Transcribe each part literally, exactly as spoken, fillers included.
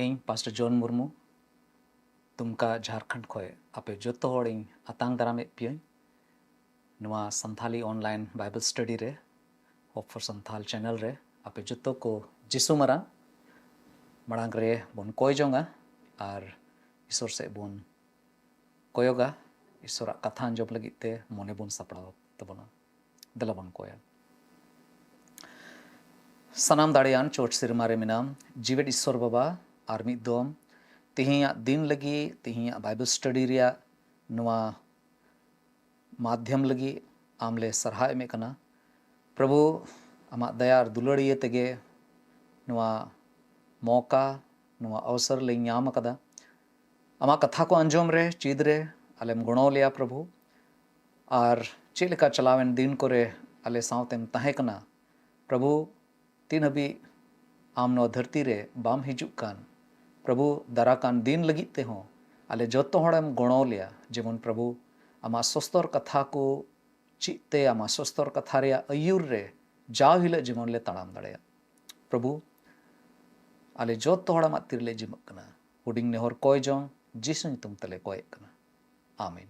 ᱤᱧ ᱯᱟᱥᱴᱚᱨ ᱡᱚᱱ ᱢᱩᱨᱢᱩ, ᱫᱩᱢᱠᱟ, ᱡᱷᱟᱲᱠᱷᱚᱸᱰ ᱠᱷᱚᱱ ᱟᱯᱮ ᱡᱚᱛᱚ ᱦᱚᱲᱤᱧ ᱟᱛᱟᱝ ᱫᱟᱨᱟᱢᱮᱫ ᱯᱮᱭᱟᱹᱧ ᱱᱚᱣᱟ ᱥᱟᱱᱛᱷᱟᱞᱤ online Bible study ᱨᱮ, Hope for Santhal channel ᱨᱮ᱾ ᱟᱯᱮ ᱡᱚᱛᱚ ᱠᱚ ᱡᱤᱥᱩ ᱢᱟᱨᱟᱝ ᱢᱟᱲᱟᱝ ᱨᱮ ᱵᱚᱱ ᱠᱚᱭ ᱡᱚᱝᱟ ᱟᱨ ᱤᱥᱚᱨ ᱥᱮᱫ ᱵᱚᱱ ᱠᱚᱭᱚᱜᱟ, ᱤᱥᱚᱨᱟᱜ ᱠᱟᱛᱷᱟ ᱟᱸᱡᱚᱢ ᱞᱟᱹᱜᱤᱫ ᱛᱮ ᱢᱚᱱᱮ ᱵᱚᱱ ᱥᱟᱯᱲᱟᱣ ᱛᱟᱵᱚᱱᱟ᱾ ᱫᱮᱞᱟ ᱵᱚᱱ ᱠᱚᱭᱟ᱾ ᱥᱟᱱᱟᱢ ᱫᱟᱲᱮᱭᱟᱱ ᱪᱚᱴ ᱥᱮᱨᱢᱟ ᱨᱮ ᱢᱮᱱᱟᱢ, ᱡᱤᱣᱮᱫ ᱤᱥᱚᱨ ᱵᱟᱵᱟ, ᱟᱨ ᱢᱤᱫ ᱫᱚᱢ ᱛᱮᱦᱮᱧᱟᱜ ᱫᱤᱱ ᱞᱟᱹᱜᱤᱫ, ᱛᱮᱦᱮᱧᱟᱜ Bible study ᱨᱮᱭᱟᱜ ᱱᱚᱣᱟ ᱢᱟᱫᱷᱭᱚᱢ ᱞᱟᱹᱜᱤᱫ ᱟᱢ ᱞᱮ ᱥᱟᱨᱦᱟᱣ ᱮᱢᱮᱫ ᱠᱟᱱᱟ᱾ ᱯᱨᱚᱵᱷᱩ, ᱟᱢᱟᱜ ᱫᱟᱭᱟ ᱟᱨ ᱫᱩᱞᱟᱹᱲ ᱤᱭᱟᱹ ᱛᱮᱜᱮ ᱱᱚᱣᱟ ᱢᱚᱠᱟ, ᱱᱚᱣᱟ ᱚᱣᱥᱚᱨ ᱞᱮ ᱧᱟᱢ ᱟᱠᱟᱫᱟ᱾ ᱟᱢᱟᱜ ᱠᱟᱛᱷᱟ ᱠᱚ ᱟᱸᱡᱚᱢ ᱨᱮ, ᱪᱮᱫ ᱨᱮ ᱟᱞᱮᱢ ᱜᱚᱲᱚ ᱞᱮᱭᱟ ᱯᱨᱚᱵᱷᱩ, ᱟᱨ ᱪᱮᱫ ᱞᱮᱠᱟ ᱪᱟᱞᱟᱣᱮᱱ ᱫᱤᱱ ᱠᱚᱨᱮ ᱟᱞᱮ ᱥᱟᱶᱛᱮᱢ ᱛᱟᱦᱮᱸ ᱠᱟᱱᱟ ᱯᱨᱚᱵᱷᱩ, ᱛᱤᱱ ᱦᱟᱹᱵᱤᱡ ᱟᱢ ᱱᱚᱣᱟ ᱫᱷᱟᱹᱨᱛᱤ ᱨᱮ ᱵᱟᱢ ᱦᱤᱡᱩᱜ ᱠᱟᱱ, ᱯᱨᱚᱵᱷᱩ, ᱫᱟᱨᱟ ᱠᱟᱱ ᱫᱤᱱ ᱞᱟᱹᱜᱤᱫ ᱛᱮᱦᱚᱸ ᱟᱞᱮ ᱡᱚᱛᱚ ᱦᱚᱲᱮᱢ ᱜᱚᱲᱚ ᱞᱮᱭᱟ, ᱡᱮᱢᱚᱱ ᱯᱨᱚᱵᱷᱩ, ᱟᱢᱟᱜ ᱥᱚᱥᱛᱚᱨ ᱠᱟᱛᱷᱟ ᱠᱚ ᱪᱮᱫ ᱛᱮ ᱟᱢᱟᱜ ᱥᱚᱥᱛᱚᱨ ᱠᱟᱛᱷᱟ ᱨᱮᱭᱟᱜ ᱟᱹᱭᱩᱨ ᱨᱮ ᱡᱟᱣ ᱦᱤᱞᱳᱜ ᱡᱮᱢᱚᱱ ᱞᱮ ᱛᱟᱲᱟᱢ ᱫᱟᱲᱮᱭᱟᱜ᱾ ᱯᱨᱚᱵᱷᱩ, ᱟᱞᱮ ᱡᱚᱛᱚ ᱦᱚᱲ ᱟᱢᱟᱜ ᱛᱤᱨᱮᱞᱮ ᱡᱤᱢᱟᱹᱜ ᱠᱟᱱᱟ᱾ ᱦᱩᱰᱤᱧ ᱱᱮᱦᱚᱨ ᱠᱚᱭ ᱡᱚᱝ ᱡᱤᱥᱩ ᱧᱩᱛᱩᱢ ᱛᱮᱞᱮ ᱠᱚᱭᱮᱫ ᱠᱟᱱᱟ᱾ ᱟᱢᱮᱱ᱾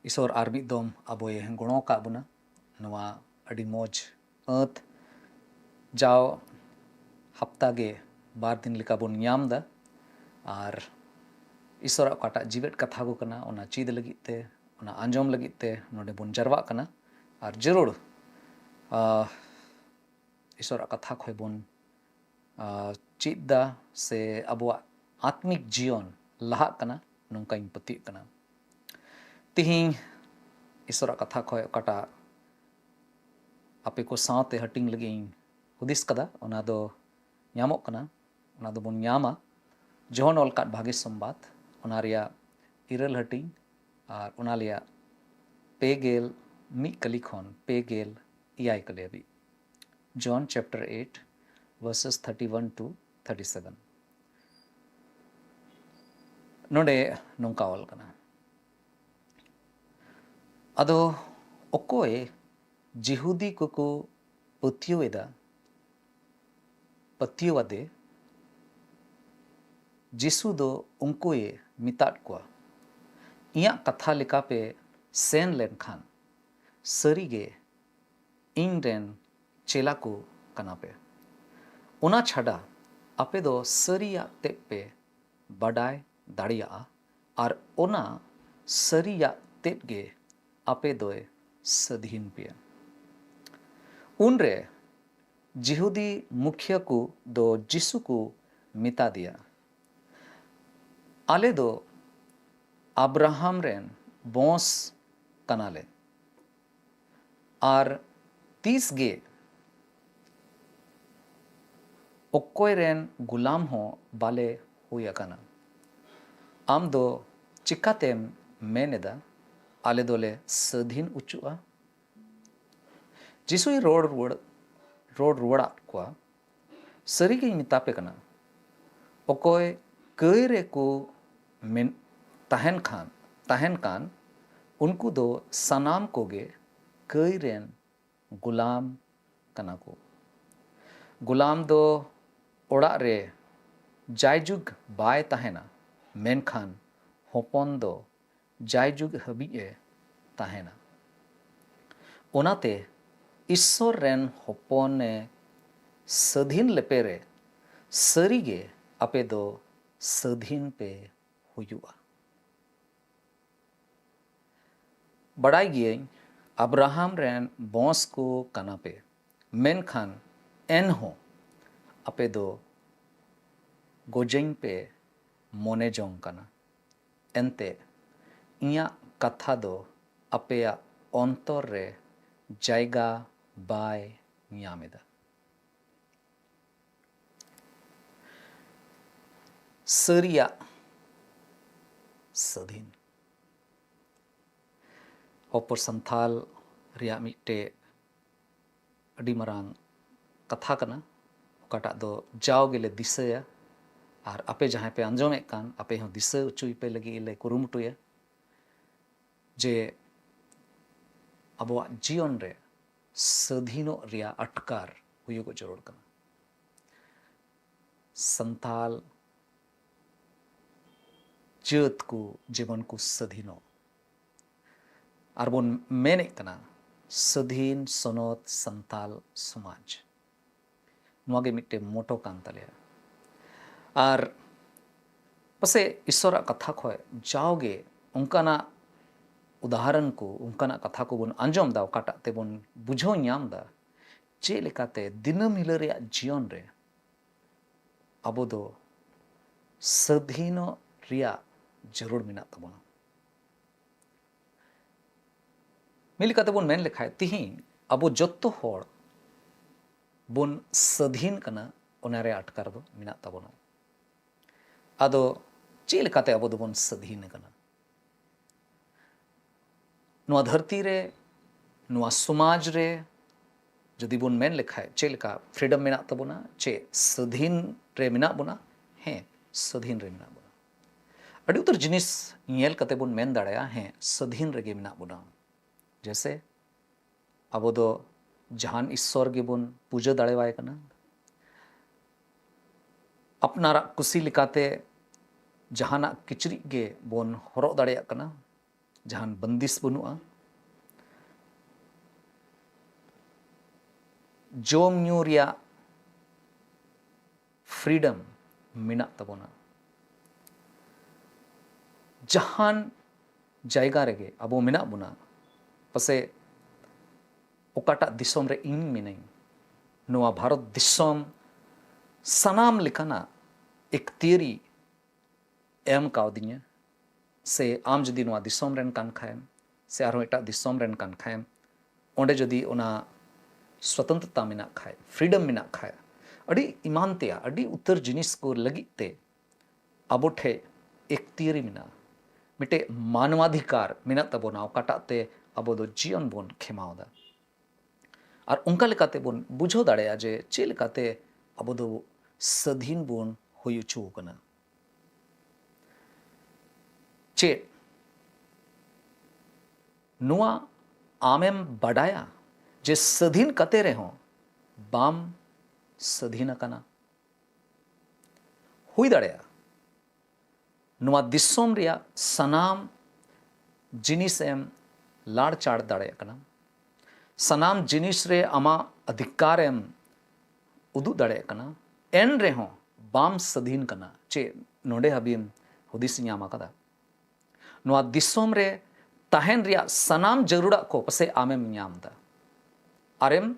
ᱤᱥᱚᱨ ᱟᱨ ᱢᱤᱫ ᱫᱚᱢ ᱟᱵᱚᱭ ᱜᱚᱲᱚ ᱟᱠᱟᱫ ᱵᱚᱱᱟ ᱱᱚᱣᱟ ᱟᱹᱰᱤ ᱢᱚᱡᱽ ᱟᱹᱛ᱾ ᱡᱟᱣ ᱦᱟᱯᱛᱟ ᱜᱮ ᱵᱟᱨ ᱫᱤᱱ ᱞᱮᱠᱟ ᱵᱚᱱ ᱧᱟᱢ ᱮᱫᱟ, ᱟᱨ ᱤᱥᱚᱨᱟᱜ ᱚᱠᱟᱴᱟᱜ ᱡᱤᱣᱮᱫ ᱠᱟᱛᱷᱟ ᱠᱚ ᱠᱟᱱᱟ, ᱚᱱᱟ ᱪᱮᱫ ᱞᱟᱹᱜᱤᱫ ᱛᱮ, ᱚᱱᱟ ᱟᱸᱡᱚᱢ ᱞᱟᱹᱜᱤᱫ ᱛᱮ ᱱᱚᱰᱮ ᱵᱚᱱ ᱡᱟᱨᱣᱟᱜ ᱠᱟᱱᱟ᱾ ᱟᱨ ᱡᱟᱹᱨᱩᱲ, ᱟᱦ, ᱤᱥᱚᱨᱟᱜ ᱠᱟᱛᱷᱟ ᱠᱷᱚᱱ ᱵᱚᱱ, ᱟᱦ, ᱪᱮᱫ ᱫᱟ ᱥᱮ ᱟᱵᱚᱣᱟᱜ ᱟᱛᱢᱤᱠ ᱡᱤᱭᱚᱱ ᱞᱟᱦᱟᱜ ᱠᱟᱱᱟ, ᱱᱚᱝᱠᱟᱧ ᱯᱟᱹᱛᱭᱟᱹᱜ ᱠᱟᱱᱟ᱾ ᱛᱤᱦᱤᱧ ᱤᱥᱚᱨᱟᱜ ᱠᱟᱛᱷᱟ ᱠᱷᱚᱱ ᱚᱠᱟᱴᱟᱜ ᱟᱯᱮ ᱠᱚ ᱥᱟᱶᱛᱮ ᱦᱟᱹᱴᱤᱧ ᱞᱟᱹᱜᱤᱫ ᱤᱧ ᱦᱩᱫᱤᱥ ᱠᱟᱫᱟ, ᱚᱱᱟ ᱫᱚ ᱧᱟᱢᱚᱜ ᱠᱟᱱᱟ, ᱚᱱᱟ ᱫᱚᱵᱚᱱ ᱧᱟᱢᱟ ᱡᱚᱦᱚᱱ ᱚᱞ ᱠᱟᱫ ᱵᱷᱟᱜᱮ ᱥᱚᱢᱵᱟᱫ, ᱚᱱᱟ ᱨᱮᱭᱟᱜ ᱤᱨᱟᱹᱞ ᱦᱟᱹᱴᱤᱧ, ᱟᱨ ᱚᱱᱟ ᱨᱮᱭᱟᱜ ᱯᱮ ᱜᱮᱞ ᱢᱤᱫ ᱠᱟᱹᱞᱤ ᱠᱷᱚᱱ ᱯᱮ ᱜᱮᱞ ᱮᱭᱟᱭ ᱠᱟᱹᱞᱤ ᱦᱟᱹᱵᱤᱡ᱾ John chapter eight, verses thirty-one to thirty-seven. ᱱᱚᱰᱮ ᱱᱚᱝᱠᱟ ᱚᱞ ᱠᱟᱱᱟ, ᱟᱫᱚ ᱚᱠᱚᱭ ᱡᱤᱦᱩᱫᱤ ᱠᱚᱠᱚ ᱯᱟᱹᱛᱭᱟᱹᱣ ᱮᱫᱟ, ᱯᱟᱹᱛᱭᱟᱹᱣ ᱟᱫᱮ᱾ ᱡᱤᱥᱩ ᱫᱚ ᱩᱱᱠᱩᱭ ᱢᱮᱛᱟᱫ ᱠᱚᱣᱟ, "ᱤᱧᱟᱹᱜ ᱠᱟᱛᱷᱟ ᱞᱮᱠᱟᱯᱮ ᱥᱮᱱ ᱞᱮᱱᱠᱷᱟᱱ ᱥᱟᱹᱨᱤᱜᱮ ᱤᱧ ᱨᱮᱱ ᱪᱮᱞᱟ ᱠᱚ ᱠᱟᱱᱟ ᱯᱮ᱾ ᱚᱱᱟ ᱪᱷᱟᱰᱟ ᱟᱯᱮ ᱫᱚ ᱥᱟᱹᱨᱤᱭᱟᱜ ᱛᱮᱫ ᱯᱮ ᱵᱟᱰᱟᱭ ᱫᱟᱲᱮᱭᱟᱜᱼᱟ, ᱟᱨ ᱚᱱᱟ ᱥᱟᱹᱨᱤᱭᱟᱜ ᱛᱮᱫ ᱜᱮ ᱟᱯᱮ ᱫᱚᱭ ᱥᱟᱹᱫᱷᱤᱱ ᱯᱮᱭᱟ᱾" ᱩᱱᱨᱮ ᱡᱤᱦᱩᱫᱤ ᱢᱩᱠᱷᱤᱭᱟᱹ ᱠᱚ ᱫᱚ ᱡᱤᱥᱩ ᱠᱚ ᱢᱮᱛᱟ ᱫᱮᱭᱟ, "ᱟᱞᱮ ᱫᱚ ᱟᱵᱨᱟᱦᱟᱢ ᱨᱮᱱ ᱵᱚᱸᱥ ᱠᱟᱱᱟᱞᱮ, ᱟᱨ ᱛᱤᱥ ᱜᱮ ᱚᱠᱚᱭ ᱨᱮᱱ ᱜᱩᱞᱟᱢ ᱦᱚᱸ ᱵᱟᱞᱮ ᱦᱩᱭ ᱟᱠᱟᱱᱟ᱾ ᱟᱢ ᱫᱚ ᱪᱤᱠᱟᱛᱮᱢ ᱢᱮᱱ ᱮᱫᱟ, 'ᱟᱞᱮ ᱫᱚᱞᱮ ᱥᱟᱹᱫᱷᱤᱱ ᱚᱪᱚᱜᱼᱟ'?" ᱡᱤᱥᱩᱭ ᱨᱚᱲ ᱨᱩᱣᱟᱹᱲ, ᱨᱚᱲ ᱨᱩᱣᱟᱹᱲᱟᱫ ᱠᱚᱣᱟ, "ᱥᱟᱹᱨᱤᱜᱤᱧ ᱢᱮᱛᱟ ᱯᱮ ᱠᱟᱱᱟ, ᱚᱠᱚᱭ ᱠᱟᱹᱭ ᱨᱮᱠᱚ ᱢᱮᱱ, ᱛᱟᱦᱮᱱ ᱠᱷᱟᱱ, ᱛᱟᱦᱮᱱ ᱠᱟᱱ, ᱩᱱᱠᱩ ᱫᱚ ᱥᱟᱱᱟᱢ ᱠᱚᱜᱮ ᱠᱟᱹᱭ ᱨᱮᱱ ᱜᱩᱞᱟᱢ ᱠᱟᱱᱟ ᱠᱚ᱾ ᱜᱩᱞᱟᱢ ᱫᱚ ᱚᱲᱟᱜ ᱨᱮ ᱡᱟᱭᱡᱩᱜᱽ ᱵᱟᱭ ᱛᱟᱦᱮᱱᱟ, ᱢᱮᱱᱠᱷᱟᱱ ᱦᱚᱯᱚᱱ ᱫᱚ ᱡᱟᱭᱡᱩᱜᱽ ᱦᱟᱹᱵᱤᱡ ᱮ ᱛᱟᱦᱮᱱᱟ᱾ ᱚᱱᱟᱛᱮ ᱤᱥᱥᱚᱨ ᱨᱮᱱ ᱦᱚᱯᱚᱱᱮ ᱥᱟᱹᱫᱷᱤᱱ ᱞᱮᱯᱮ ᱨᱮ ᱥᱟᱹᱨᱤᱜᱮ ᱟᱯᱮ ᱫᱚ ᱥᱟᱹᱫᱷᱤᱱ ᱯᱮ ᱦᱩᱭᱩᱜᱼᱟ᱾ ᱵᱟᱲᱟᱭ ᱜᱤᱭᱟᱹᱧ ᱟᱵᱨᱟᱦᱟᱢ ᱨᱮᱱ ᱵᱚᱸᱥ ᱠᱚ ᱠᱟᱱᱟ ᱯᱮ, ᱢᱮᱱᱠᱷᱟᱱ ᱮᱱᱦᱚᱸ ᱟᱯᱮ ᱫᱚ ᱜᱚᱡᱟᱹᱧ ᱯᱮ ᱢᱚᱱᱮ ᱡᱚᱝ ᱠᱟᱱᱟ᱾ ᱮᱱᱛᱮ ᱤᱧᱟᱹᱜ ᱠᱟᱛᱷᱟ ᱫᱚ ᱟᱯᱮᱭᱟᱜ ᱚᱱᱛᱚᱨ ᱨᱮ ᱡᱟᱭᱜᱟ ᱵᱟᱭ ᱧᱟᱢ ᱮᱫᱟ᱾" ᱥᱟᱹᱨᱤᱭᱟᱜ ᱥᱟᱹᱫᱷᱤᱱ᱾ ᱦᱚᱯᱚᱨ ᱥᱟᱱᱛᱷᱟᱞ ᱨᱮᱭᱟᱜ ᱢᱤᱫᱴᱮᱡ ᱟᱹᱰᱤ ᱢᱟᱨᱟᱝ ᱠᱟᱛᱷᱟ ᱠᱟᱱᱟ, ᱚᱠᱟᱴᱟᱜ ᱫᱚ ᱡᱟᱣ ᱜᱮᱞᱮ ᱫᱤᱥᱟᱹᱭᱟ, ᱟᱨ ᱟᱯᱮ ᱡᱟᱦᱟᱸᱭ ᱯᱮ ᱟᱸᱡᱚᱢᱮᱫ ᱠᱟᱱ, ᱟᱯᱮ ᱦᱚᱸ ᱫᱤᱥᱟᱹ ᱦᱚᱪᱚᱭ ᱯᱮ ᱞᱟᱹᱜᱤᱫ ᱞᱮ ᱠᱩᱨᱩᱢᱩᱴᱩᱭᱟ᱾ ᱡᱮ ᱟᱵᱚᱣᱟᱜ ᱡᱤᱭᱚᱱ ᱨᱮ ᱥᱟᱹᱫᱷᱤᱱᱚᱜ ᱨᱮᱭᱟᱜ ᱟᱴᱠᱟᱨ ᱦᱩᱭᱩᱜᱚᱜ ᱡᱟᱹᱨᱩᱲ ᱠᱟᱱᱟ᱾ ᱥᱟᱱᱛᱟᱞ ᱡᱟᱹᱛ ᱠᱚ ᱡᱮᱢᱚᱱ ᱠᱚ ᱥᱟᱹᱫᱷᱤᱱᱚᱜ, ᱟᱨ ᱵᱚᱱ ᱢᱮᱱᱮᱫ ᱠᱟᱱᱟ ᱥᱟᱹᱫᱷᱤᱱ ᱥᱚᱱᱚᱛ ᱥᱟᱱᱛᱟᱞ ᱥᱚᱢᱟᱡᱽ᱾ ᱱᱚᱣᱟ ᱜᱮ ᱢᱤᱫᱴᱮᱱ ᱢᱚᱴᱚ ᱠᱟᱱ ᱛᱟᱞᱮᱭᱟ᱾ ᱟᱨ ᱯᱟᱥᱮᱡ ᱤᱥᱥᱚᱨᱟᱜ ᱠᱟᱛᱷᱟ ᱠᱷᱚᱱ ᱡᱟᱣᱜᱮ ᱚᱱᱠᱟᱱᱟᱜ ᱩᱫᱟᱦᱚᱨᱚᱱ ᱠᱚ, ᱚᱱᱠᱟᱱᱟᱜ ᱠᱟᱛᱷᱟ ᱠᱚᱵᱚᱱ ᱟᱸᱡᱚᱢ ᱮᱫᱟ, ᱚᱠᱟᱴᱟᱜ ᱛᱮᱵᱚᱱ ᱵᱩᱡᱷᱟᱹᱣ ᱧᱟᱢ ᱮᱫᱟ ᱪᱮᱫ ᱞᱮᱠᱟᱛᱮ ᱫᱤᱱᱟᱹᱢ ᱦᱤᱞᱳᱜ ᱨᱮᱭᱟᱜ ᱡᱤᱭᱚᱱ ᱨᱮ ᱟᱵᱚ ᱫᱚ ᱥᱟᱹᱫᱷᱤᱱᱚᱜ ᱨᱮᱭᱟᱜ ᱡᱟᱹᱨᱩᱲ ᱢᱮᱱᱟᱜ ᱛᱟᱵᱚᱱᱟ᱾ ᱢᱤᱫ ᱞᱮᱠᱟᱛᱮ ᱵᱚᱱ ᱢᱮᱱ ᱞᱮᱠᱷᱟᱡ, ᱛᱤᱦᱤᱧ ᱟᱵᱚ ᱡᱚᱛᱚ ᱦᱚᱲ ᱵᱚᱱ ᱥᱟᱹᱫᱷᱤᱱ ᱠᱟᱱᱟ, ᱚᱱᱟ ᱨᱮᱭᱟᱜ ᱟᱴᱠᱟᱨ ᱫᱚ ᱢᱮᱱᱟᱜ ᱛᱟᱵᱚᱱᱟ᱾ ᱟᱫᱚ ᱪᱮᱫ ᱞᱮᱠᱟᱛᱮ ᱟᱵᱚ ᱫᱚᱵᱚᱱ ᱥᱟᱹᱫᱷᱤᱱ ᱠᱟᱱᱟ? ᱱᱚᱣᱟ ᱫᱷᱟᱹᱨᱛᱤ ᱨᱮ, ᱱᱚᱣᱟ ᱥᱚᱢᱟᱡᱽ ᱨᱮ ᱡᱩᱫᱤ ᱵᱚᱱ ᱢᱮᱱ ᱞᱮᱠᱷᱟᱡ, ᱪᱮᱫ ᱞᱮᱠᱟ freedom ᱢᱮᱱᱟᱜ ᱛᱟᱵᱚᱱᱟ? ᱪᱮᱫ ᱥᱟᱹᱫᱷᱤᱱ ᱨᱮ ᱢᱮᱱᱟᱜ ᱵᱚᱱᱟ? ᱦᱮᱸ, ᱥᱟᱹᱫᱷᱤᱱ ᱨᱮ ᱢᱮᱱᱟᱜ ᱵᱚᱱᱟ᱾ ᱟᱹᱰᱤ ᱩᱛᱟᱹᱨ ᱡᱤᱱᱤᱥ ᱧᱮᱞ ᱠᱟᱛᱮ ᱵᱚᱱ ᱢᱮᱱ ᱫᱟᱲᱮᱭᱟᱜᱼᱟ, ᱦᱮᱸ, ᱥᱟᱹᱫᱷᱤᱱ ᱨᱮᱜᱮ ᱢᱮᱱᱟᱜ ᱵᱚᱱᱟ᱾ ᱡᱮᱭᱥᱮ, ᱟᱵᱚ ᱫᱚ ᱡᱟᱦᱟᱱ ᱤᱥᱥᱚᱨ ᱜᱮᱵᱚᱱ ᱯᱩᱡᱟᱹ ᱫᱟᱲᱮᱣᱟᱭ ᱠᱟᱱᱟ᱾ ᱟᱯᱱᱟᱨᱟᱜ ᱠᱩᱥᱤ ᱞᱮᱠᱟᱛᱮ ᱡᱟᱦᱟᱱᱟᱜ ᱠᱤᱪᱨᱤᱡ ᱜᱮ ᱵᱚᱱ ᱦᱚᱨᱚᱜ ᱫᱟᱲᱮᱭᱟᱜ ᱠᱟᱱᱟ, ᱡᱟᱦᱟᱱ ᱵᱚᱱᱫᱤᱥ ᱵᱟᱹᱱᱩᱜᱼᱟ᱾ ᱡᱚᱢ ᱧᱩ ᱨᱮᱭᱟᱜ freedom ᱢᱮᱱᱟᱜ ᱛᱟᱵᱚᱱᱟ᱾ ᱡᱟᱦᱟᱱ ᱡᱟᱭᱜᱟ ᱨᱮᱜᱮ ᱟᱵᱚ ᱢᱮᱱᱟᱜ ᱵᱚᱱᱟ, ᱯᱟᱥᱮ ᱚᱠᱟᱴᱟᱜ ᱫᱤᱥᱚᱢ ᱨᱮ ᱤᱧ ᱢᱤᱱᱟᱹᱧ, ᱱᱚᱣᱟ ᱵᱷᱟᱨᱚᱛ ᱫᱤᱥᱚᱢ ᱥᱟᱱᱟᱢ ᱞᱮᱠᱟᱱᱟᱜ ᱮᱠᱛᱤᱭᱟᱹᱨᱤ ᱮᱢ ᱠᱟᱣᱫᱤᱧᱟ᱾ ᱥᱮ ᱟᱢ ᱡᱩᱫᱤ ᱱᱚᱣᱟ ᱫᱤᱥᱚᱢ ᱨᱮᱱ ᱠᱟᱱ ᱠᱷᱟᱱᱮᱢ, ᱥᱮ ᱟᱨᱦᱚᱸ ᱮᱴᱟᱜ ᱫᱤᱥᱚᱢ ᱨᱮᱱ ᱠᱟᱱ ᱠᱷᱟᱱᱮᱢ, ᱚᱸᱰᱮ ᱡᱩᱫᱤ ᱚᱱᱟ ᱥᱣᱚᱛᱚᱱᱛᱨᱚᱛᱟ ᱢᱮᱱᱟᱜ ᱠᱷᱟᱡ, freedom ᱢᱮᱱᱟᱜ ᱠᱷᱟᱡ, ᱟᱹᱰᱤ ᱮᱢᱟᱱ ᱛᱮᱭᱟᱜ, ᱟᱹᱰᱤ ᱩᱛᱟᱹᱨ ᱡᱤᱱᱤᱥ ᱠᱚ ᱞᱟᱹᱜᱤᱫ ᱛᱮ ᱟᱵᱚ ᱴᱷᱮᱡ ᱮᱠᱛᱤᱭᱟᱹᱨᱤ ᱢᱮᱱᱟᱜᱼᱟ, ᱢᱤᱫᱴᱮᱡ ᱢᱟᱱᱣᱟᱫᱷᱤᱠᱟᱨ ᱢᱮᱱᱟᱜ ᱛᱟᱵᱚᱱᱟ, ᱚᱠᱟᱴᱟᱜ ᱛᱮ ᱟᱵᱚ ᱫᱚ ᱡᱤᱭᱚᱱ ᱵᱚᱱ ᱠᱷᱮᱢᱟᱣ ᱮᱫᱟ᱾ ᱟᱨ ᱚᱱᱠᱟ ᱞᱮᱠᱟᱛᱮ ᱵᱚᱱ ᱵᱩᱡᱷᱟᱹᱣ ᱫᱟᱲᱮᱭᱟᱜᱼᱟ ᱡᱮ ᱪᱮᱫ ᱞᱮᱠᱟᱛᱮ ᱟᱵᱚ ᱫᱚ ᱥᱟᱹᱫᱷᱤᱱ ᱵᱚᱱ ᱦᱩᱭ ᱦᱚᱪᱚ ᱟᱠᱟᱱᱟ᱾ ᱪᱮᱫ ᱱᱚᱣᱟ ᱟᱢᱮᱢ ᱵᱟᱰᱟᱭᱟ ᱡᱮ ᱥᱟᱹᱫᱷᱤᱱ ᱠᱟᱛᱮ ᱨᱮᱦᱚᱸ ᱵᱟᱢ ᱥᱟᱹᱫᱷᱤᱱ ᱟᱠᱟᱱᱟ᱾ ᱦᱩᱭ ᱫᱟᱲᱮᱭᱟᱜᱼᱟ ᱱᱚᱣᱟ ᱫᱤᱥᱚᱢ ᱨᱮᱭᱟᱜ ᱥᱟᱱᱟᱢ ᱡᱤᱱᱤᱥ ᱮᱢ ᱞᱟᱲᱪᱟᱲ ᱫᱟᱲᱮᱭᱟᱜ ᱠᱟᱱᱟ, ᱥᱟᱱᱟᱢ ᱡᱤᱱᱤᱥ ᱨᱮ ᱟᱢᱟᱜ ᱚᱫᱷᱤᱠᱟᱨ ᱮᱢ ᱩᱫᱩᱜ ᱫᱟᱲᱮᱭᱟᱜ ᱠᱟᱱᱟ, ᱮᱱ ᱨᱮᱦᱚᱸ ᱵᱟᱢ ᱥᱟᱹᱫᱷᱤᱱ ᱠᱟᱱᱟ᱾ ᱪᱮᱫ ᱱᱚᱰᱮ ᱦᱟᱹᱵᱤᱡ ᱮᱢ ᱦᱩᱫᱤᱥ ᱧᱟᱢ ᱟᱠᱟᱫᱟ? ᱱᱚᱣᱟ ᱫᱤᱥᱚᱢ ᱨᱮ ᱛᱟᱦᱮᱱ ᱨᱮᱭᱟᱜ ᱥᱟᱱᱟᱢ ᱡᱟᱹᱨᱩᱲᱟᱜ ᱠᱚ ᱯᱟᱥᱮᱡ ᱟᱢᱮᱢ ᱧᱟᱢ ᱮᱫᱟ, ᱟᱨᱮᱢ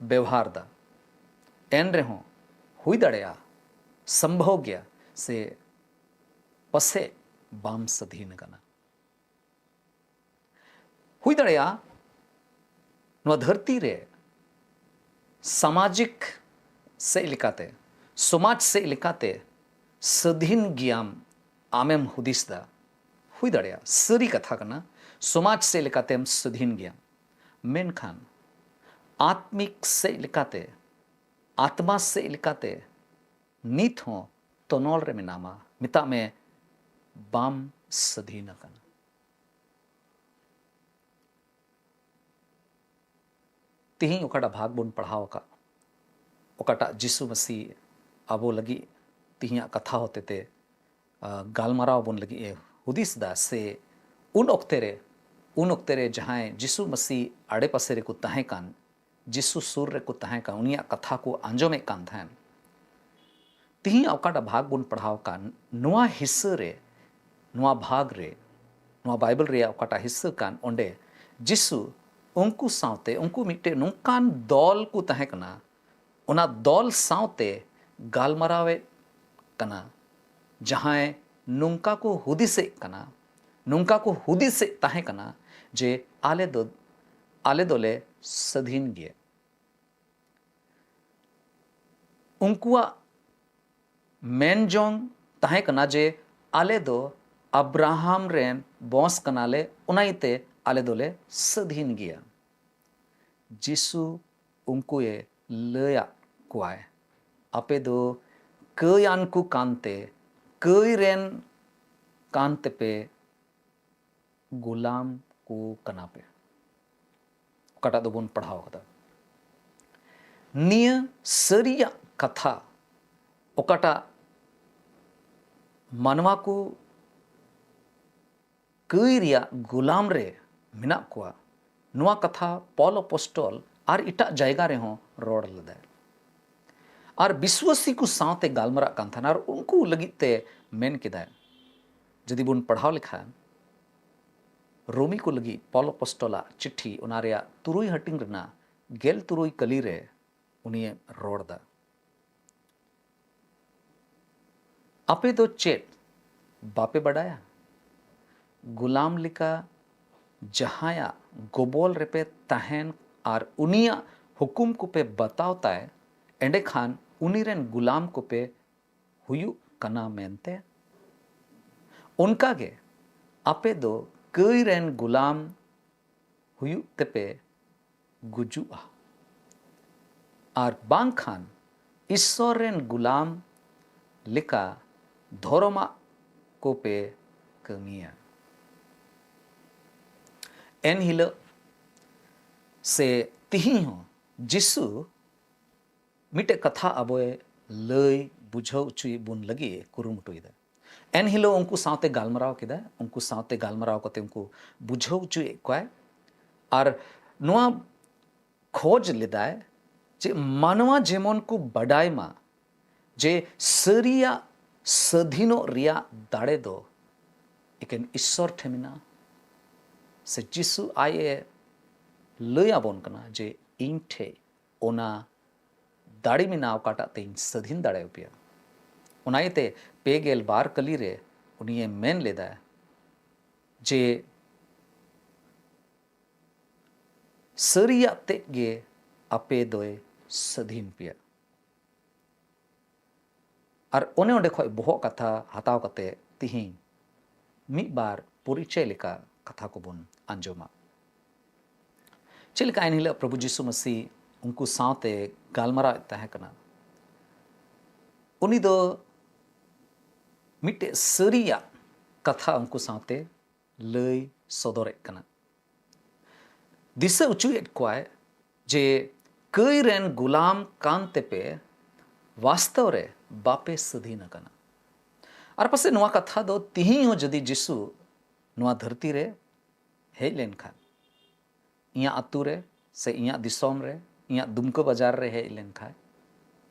ᱵᱮᱣᱦᱟᱨ ᱮᱫᱟ, ᱮᱱ ᱨᱮᱦᱚᱸ ᱦᱩᱭ ᱫᱟᱲᱮᱭᱟᱜᱼᱟ, ᱥᱚᱢᱵᱷᱚᱵ ᱜᱮᱭᱟ ᱥᱮ ᱯᱟᱥᱮᱡ ᱵᱟᱢ ᱥᱟᱹᱫᱷᱤᱱ ᱟᱠᱟᱱᱟ᱾ ᱦᱩᱭ ᱫᱟᱲᱮᱭᱟᱜᱼᱟ ᱱᱚᱣᱟ ᱫᱷᱟᱹᱨᱛᱤ ᱨᱮ ᱥᱟᱢᱟᱡᱤᱠ ᱥᱮᱫ ᱞᱮᱠᱟᱛᱮ, ᱥᱚᱢᱟᱡᱽ ᱥᱮᱫ ᱞᱮᱠᱟᱛᱮ ᱥᱟᱹᱫᱷᱤᱱ ᱜᱮᱭᱟᱢ ᱟᱢᱮᱢ ᱦᱩᱫᱤᱥ ᱮᱫᱟ᱾ ᱦᱩᱭ ᱫᱟᱲᱮᱭᱟᱜᱼᱟ, ᱥᱟᱹᱨᱤ ᱠᱟᱛᱷᱟ ᱠᱟᱱᱟ, ᱥᱚᱢᱟᱡᱽ ᱥᱮᱫ ᱞᱮᱠᱟᱛᱮᱢ ᱥᱟᱹᱫᱷᱤᱱ ᱜᱮᱭᱟ᱾ ᱢᱮᱱᱠᱷᱟᱱ ᱟᱛᱢᱤᱠ ᱥᱮᱫ ᱞᱮᱠᱟᱛᱮ, ᱟᱛᱢᱟ ᱥᱮᱫ ᱞᱮᱠᱟᱛᱮ ᱱᱤᱛ ᱦᱚᱸ ᱛᱚᱱᱚᱞ ᱨᱮ ᱢᱮᱱᱟᱢᱟ᱾ ᱢᱮᱛᱟᱜ ᱢᱮ, ᱵᱟᱢ ᱥᱟᱹᱫᱷᱤᱱ ᱟᱠᱟᱱᱟ᱾ ᱛᱤᱦᱤᱧ ᱚᱠᱟᱴᱟᱜ ᱵᱷᱟᱜᱽ ᱵᱚᱱ ᱯᱟᱲᱦᱟᱣ ᱟᱠᱟᱫ, ᱚᱠᱟᱴᱟᱜ ᱡᱤᱥᱩ ᱢᱟᱹᱥᱤ ᱟᱵᱚ ᱞᱟᱹᱜᱤᱫ ᱛᱤᱦᱤᱧᱟᱜ ᱠᱟᱛᱷᱟ ᱦᱚᱛᱮᱛᱮ, ᱟ, ᱜᱟᱞᱢᱟᱨᱟᱣ ᱵᱚᱱ ᱞᱟᱹᱜᱤᱫ ᱮ ᱦᱩᱫᱤᱥ ᱮᱫᱟ, ᱥᱮ ᱩᱱ ᱚᱠᱛᱮ ᱨᱮ, ᱩᱱ ᱚᱠᱛᱮ ᱨᱮ ᱡᱟᱦᱟᱸᱭ ᱡᱤᱥᱩ ᱢᱟᱹᱥᱤ ᱟᱲᱮᱯᱟᱥᱮ ᱨᱮᱠᱚ ᱛᱟᱦᱮᱸ ᱠᱟᱱ, ᱡᱤᱥᱩ ᱥᱩᱨ ᱨᱮᱠᱚ ᱛᱟᱦᱮᱸ ᱠᱟᱱ, ᱩᱱᱤᱭᱟᱜ ᱠᱟᱛᱷᱟ ᱠᱚ ᱟᱸᱡᱚᱢᱮᱫ ᱠᱟᱱ ᱛᱟᱦᱮᱸᱱ᱾ ᱛᱤᱦᱤᱧ ᱚᱠᱟᱴᱟᱜ ᱵᱷᱟᱜᱽ ᱵᱚᱱ ᱯᱟᱲᱦᱟᱣ ᱠᱟᱱ, ᱱᱚᱣᱟ ᱦᱤᱥᱥᱟᱹ ᱨᱮ, ᱱᱚᱣᱟ ᱵᱷᱟᱜᱽ ᱨᱮ, ᱱᱚᱣᱟ ᱵᱟᱭᱵᱮᱞ ᱨᱮᱭᱟᱜ ᱚᱠᱟᱴᱟᱜ ᱦᱤᱥᱥᱟᱹ ᱠᱟᱱ, ᱚᱸᱰᱮ ᱡᱤᱥᱩ ᱩᱱᱠᱩ ᱥᱟᱶᱛᱮ, ᱩᱱᱠᱩ ᱢᱤᱫᱴᱮᱱ ᱱᱚᱝᱠᱟᱱ ᱫᱚᱞ ᱠᱚ ᱛᱟᱦᱮᱸ ᱠᱟᱱᱟ, ᱚᱱᱟ ᱫᱚᱞ ᱥᱟᱶᱛᱮ ᱜᱟᱞᱢᱟᱨᱟᱣᱮᱫ ᱠᱟᱱᱟ, ᱡᱟᱦᱟᱸᱭ ᱱᱚᱝᱠᱟ ᱠᱚ ᱦᱩᱫᱤᱥᱮᱫ ᱠᱟᱱᱟ, ᱱᱚᱝᱠᱟ ᱠᱚ ᱦᱩᱫᱤᱥᱮᱫ ᱛᱟᱦᱮᱸ ᱠᱟᱱᱟ ᱡᱮ ᱟᱞᱮ ᱫᱚ, ᱟᱞᱮ ᱫᱚᱞᱮ ᱥᱟᱹᱫᱷᱤᱱ ᱜᱮᱭᱟ᱾ ᱩᱱᱠᱩᱣᱟᱜ ᱢᱮᱱ ᱡᱚᱝ ᱛᱟᱦᱮᱸ ᱠᱟᱱᱟ ᱡᱮ ᱟᱞᱮ ᱫᱚ ᱟᱵᱨᱟᱦᱟᱢ ᱨᱮᱱ ᱵᱚᱸᱥ ᱠᱟᱱᱟᱞᱮ, ᱚᱱᱟ ᱤᱭᱟᱹᱛᱮ ᱟᱞᱮ ᱫᱚᱞᱮ ᱥᱟᱹᱫᱷᱤᱱ ᱜᱮᱭᱟ᱾ ᱡᱤᱥᱩ ᱩᱱᱠᱩᱭᱮ ᱞᱟᱹᱭᱟᱫ ᱠᱚᱣᱟᱭ, ᱟᱯᱮ ᱫᱚ ᱠᱟᱹᱭᱟᱱ ᱠᱚ ᱠᱟᱱᱛᱮ, ᱠᱟᱹᱭ ᱨᱮᱱ ᱠᱟᱱ ᱛᱮᱯᱮ ᱜᱩᱞᱟᱢ ᱠᱚ ᱠᱟᱱᱟ ᱯᱮ᱾ ᱚᱠᱟᱴᱟᱜ ᱫᱚᱵᱚᱱ ᱯᱟᱲᱦᱟᱣ ᱠᱟᱫᱟ᱾ ᱱᱤᱭᱟᱹ ᱥᱟᱹᱨᱤᱭᱟᱜ ᱠᱟᱛᱷᱟ ᱚᱠᱟᱴᱟᱜ ᱢᱟᱱᱣᱟ ᱠᱚ ᱠᱟᱹᱭ ᱨᱮᱭᱟᱜ ᱜᱩᱞᱟᱢ ᱨᱮ ᱢᱮᱱᱟᱜ ᱠᱚᱣᱟ, ᱱᱚᱣᱟ ᱠᱟᱛᱷᱟ ᱯᱚᱞ ᱚᱯᱚᱥᱴᱚᱞ ᱟᱨ ᱮᱴᱟᱜ ᱡᱟᱭᱜᱟ ᱨᱮᱦᱚᱸ ᱨᱚᱲ ᱞᱮᱫᱟᱭ᱾ ᱟᱨ ᱵᱤᱥᱣᱟᱥᱤ ᱠᱚ ᱥᱟᱶᱛᱮ ᱜᱟᱞᱢᱟᱨᱟᱜ ᱠᱟᱱ ᱛᱟᱦᱮᱱᱟ ᱟᱨ ᱩᱱᱠᱩ ᱞᱟᱹᱜᱤᱫ ᱛᱮ ᱢᱮᱱ ᱠᱮᱫᱟᱭ᱾ ᱡᱩᱫᱤ ᱵᱚᱱ ᱯᱟᱲᱦᱟᱣ ᱞᱮᱠᱷᱟᱱ, ᱨᱳᱢᱤ ᱠᱚ ᱞᱟᱹᱜᱤᱫ ᱯᱚᱞ ᱚᱯᱚᱥᱴᱚᱞᱟᱜ ᱪᱤᱴᱷᱤ, ᱚᱱᱟ ᱨᱮᱭᱟᱜ ᱛᱩᱨᱩᱭ ᱦᱟᱹᱴᱤᱧ ᱨᱮᱱᱟᱜ ᱜᱮᱞ ᱛᱩᱨᱩᱭ ᱠᱟᱹᱞᱤ ᱨᱮ ᱩᱱᱤᱭᱮ ᱨᱚᱲ ᱫᱟ᱾ ᱟᱯᱮ ᱫᱚ ᱪᱮᱫ ᱵᱟᱯᱮ ᱵᱟᱰᱟᱭᱟ? ᱜᱩᱞᱟᱢ ᱞᱮᱠᱟ ᱡᱟᱦᱟᱸᱭᱟᱜ ᱜᱚᱵᱚᱞ ᱨᱮᱯᱮ ᱛᱟᱦᱮᱱ ᱟᱨ ᱩᱱᱤᱭᱟᱜ ᱦᱩᱠᱩᱢ ᱠᱚᱯᱮ ᱵᱟᱛᱟᱣ ᱛᱟᱭ, ᱮᱸᱰᱮᱠᱷᱟᱱ ᱩᱱᱤ ᱨᱮᱱ ᱜᱩᱞᱟᱢ ᱠᱚᱯᱮ ᱦᱩᱭᱩᱜ ᱠᱟᱱᱟ ᱢᱮᱱᱛᱮ᱾ ᱚᱱᱠᱟᱜᱮ ᱟᱯᱮ ᱫᱚ ᱠᱟᱹᱭ ᱨᱮᱱ ᱜᱩᱞᱟᱢ ᱦᱩᱭᱩᱜ ᱛᱮᱯᱮ ᱜᱩᱡᱩᱜᱼᱟ, ᱟᱨ ᱵᱟᱝᱠᱷᱟᱱ ᱤᱥᱥᱚᱨ ᱨᱮᱱ ᱜᱩᱞᱟᱢ ᱞᱮᱠᱟ ᱫᱷᱚᱨᱚᱢᱟᱜ ᱠᱚᱯᱮ ᱠᱟᱹᱢᱤᱭᱟ᱾ ᱮᱱ ᱦᱤᱞᱳᱜ ᱥᱮ ᱛᱤᱦᱤᱧ ᱦᱚᱸ ᱡᱤᱥᱩ ᱢᱤᱫᱴᱮᱡ ᱠᱟᱛᱷᱟ ᱟᱵᱚᱭ ᱞᱟᱹᱭ ᱵᱩᱡᱷᱟᱹᱣ ᱦᱚᱪᱚᱭᱮᱫ ᱵᱚᱱ ᱞᱟᱹᱜᱤᱫ ᱮ ᱠᱩᱨᱩᱢᱩᱴᱩᱭᱮᱫᱟ᱾ ᱮᱱᱦᱤᱞᱳᱜ ᱩᱱᱠᱩ ᱥᱟᱶᱛᱮ ᱜᱟᱞᱢᱟᱨᱟᱣ ᱠᱮᱫᱟ, ᱩᱱᱠᱩ ᱥᱟᱶᱛᱮ ᱜᱟᱞᱢᱟᱨᱟᱣ ᱠᱟᱛᱮ ᱩᱱᱠᱩ ᱵᱩᱡᱷᱟᱹᱣ ᱦᱚᱪᱚᱭᱮᱫ ᱠᱚᱣᱟᱭ᱾ ᱟᱨ ᱱᱚᱣᱟ ᱠᱷᱚᱡᱽ ᱞᱮᱫᱟᱭ ᱡᱮ ᱢᱟᱱᱣᱟ ᱡᱮᱢᱚᱱ ᱠᱚ ᱵᱟᱰᱟᱭ ᱢᱟ ᱡᱮ ᱥᱟᱹᱨᱤᱭᱟᱜ ᱥᱟᱹᱫᱷᱤᱱᱚᱜ ᱨᱮᱭᱟᱜ ᱫᱟᱲᱮ ᱫᱚ ᱮᱠᱮᱱ ᱤᱥᱥᱚᱨ ᱴᱷᱮᱱ ᱢᱮᱱᱟᱜᱼᱟ᱾ ᱥᱮ ᱡᱤᱥᱩ ᱟᱡ ᱮ ᱞᱟᱹᱭ ᱟᱵᱚᱱ ᱠᱟᱱᱟ ᱡᱮ ᱤᱧ ᱴᱷᱮᱡ ᱚᱱᱟ ᱫᱟᱲᱮ ᱢᱮᱱᱟᱜᱼᱟ ᱚᱠᱟᱴᱟᱜ ᱛᱮᱧ ᱥᱟᱹᱫᱷᱤᱱ ᱫᱟᱲᱮᱭᱟᱯᱮᱭᱟ᱾ ᱚᱱᱟ ᱤᱭᱟᱹᱛᱮ ᱯᱮ ᱜᱮᱞ ᱵᱟᱨ ᱠᱟᱹᱞᱤ ᱨᱮ ᱩᱱᱤᱭᱮ ᱢᱮᱱ ᱞᱮᱫᱟ ᱡᱮ ᱥᱟᱹᱨᱤᱭᱟᱜ ᱛᱮᱫ ᱜᱮ ᱟᱯᱮ ᱫᱚᱭ ᱥᱟᱹᱫᱷᱤᱱ ᱯᱮᱭᱟ᱾ ᱟᱨ ᱚᱱᱮ ᱚᱸᱰᱮ ᱠᱷᱚᱡ ᱵᱚᱦᱚᱜ ᱠᱟᱛᱷᱟ ᱦᱟᱛᱟᱣ ᱠᱟᱛᱮ ᱛᱤᱦᱤᱧ ᱢᱤᱫ ᱵᱟᱨ ᱯᱚᱨᱤᱪᱚᱭ ᱞᱮᱠᱟ ᱠᱟᱛᱷᱟ ᱠᱚᱵᱚᱱ ᱟᱸᱡᱚᱢᱟ᱾ ᱪᱮᱫ ᱞᱮᱠᱟ ᱮᱱᱦᱤᱞᱳᱜ ᱯᱨᱚᱵᱷᱩ ᱡᱤᱥᱩ ᱢᱟᱹᱥᱤ ᱩᱱᱠᱩ ᱥᱟᱶᱛᱮ ᱜᱟᱞᱢᱟᱨᱟᱣ ᱮᱫ ᱛᱟᱦᱮᱸ ᱠᱟᱱᱟ, ᱩᱱᱤ ᱫᱚ ᱢᱤᱫᱴᱮᱡ ᱥᱟᱹᱨᱤᱭᱟᱜ ᱠᱟᱛᱷᱟ ᱩᱱᱠᱩ ᱥᱟᱶᱛᱮ ᱞᱟᱹᱭ ᱥᱚᱫᱚᱨᱮᱫ ᱠᱟᱱᱟ᱾ ᱫᱤᱥᱟᱹ ᱚᱪᱚᱭᱮᱫ ᱠᱚᱣᱟᱭ ᱡᱮ ᱠᱟᱹᱭ ᱨᱮᱱ ᱜᱩᱞᱟᱢ ᱠᱟᱱ ᱛᱮᱯᱮ ᱵᱟᱥᱛᱚᱵ ᱨᱮ ᱵᱟᱯᱮ ᱥᱟᱹᱫᱷᱤᱱ ᱟᱠᱟᱱᱟ᱾ ᱟᱨ ᱯᱟᱥᱮᱡ ᱱᱚᱣᱟ ᱠᱟᱛᱷᱟ ᱫᱚ ᱛᱤᱦᱤᱧ ᱦᱚᱸ ᱡᱩᱫᱤ ᱡᱤᱥᱩ ᱱᱚᱣᱟ ᱫᱷᱟᱹᱨᱛᱤ ᱨᱮ ᱦᱮᱡ ᱞᱮᱱᱠᱷᱟᱱ, ᱤᱧᱟᱹᱜ ᱟᱹᱛᱩ ᱨᱮ ᱥᱮ ᱤᱧᱟᱹᱜ ᱫᱤᱥᱚᱢ ᱨᱮ, ᱤᱧᱟᱹᱜ ᱫᱩᱢᱠᱟᱹ ᱵᱟᱡᱟᱨ ᱨᱮ ᱦᱮᱡ ᱞᱮᱱᱠᱷᱟᱱ,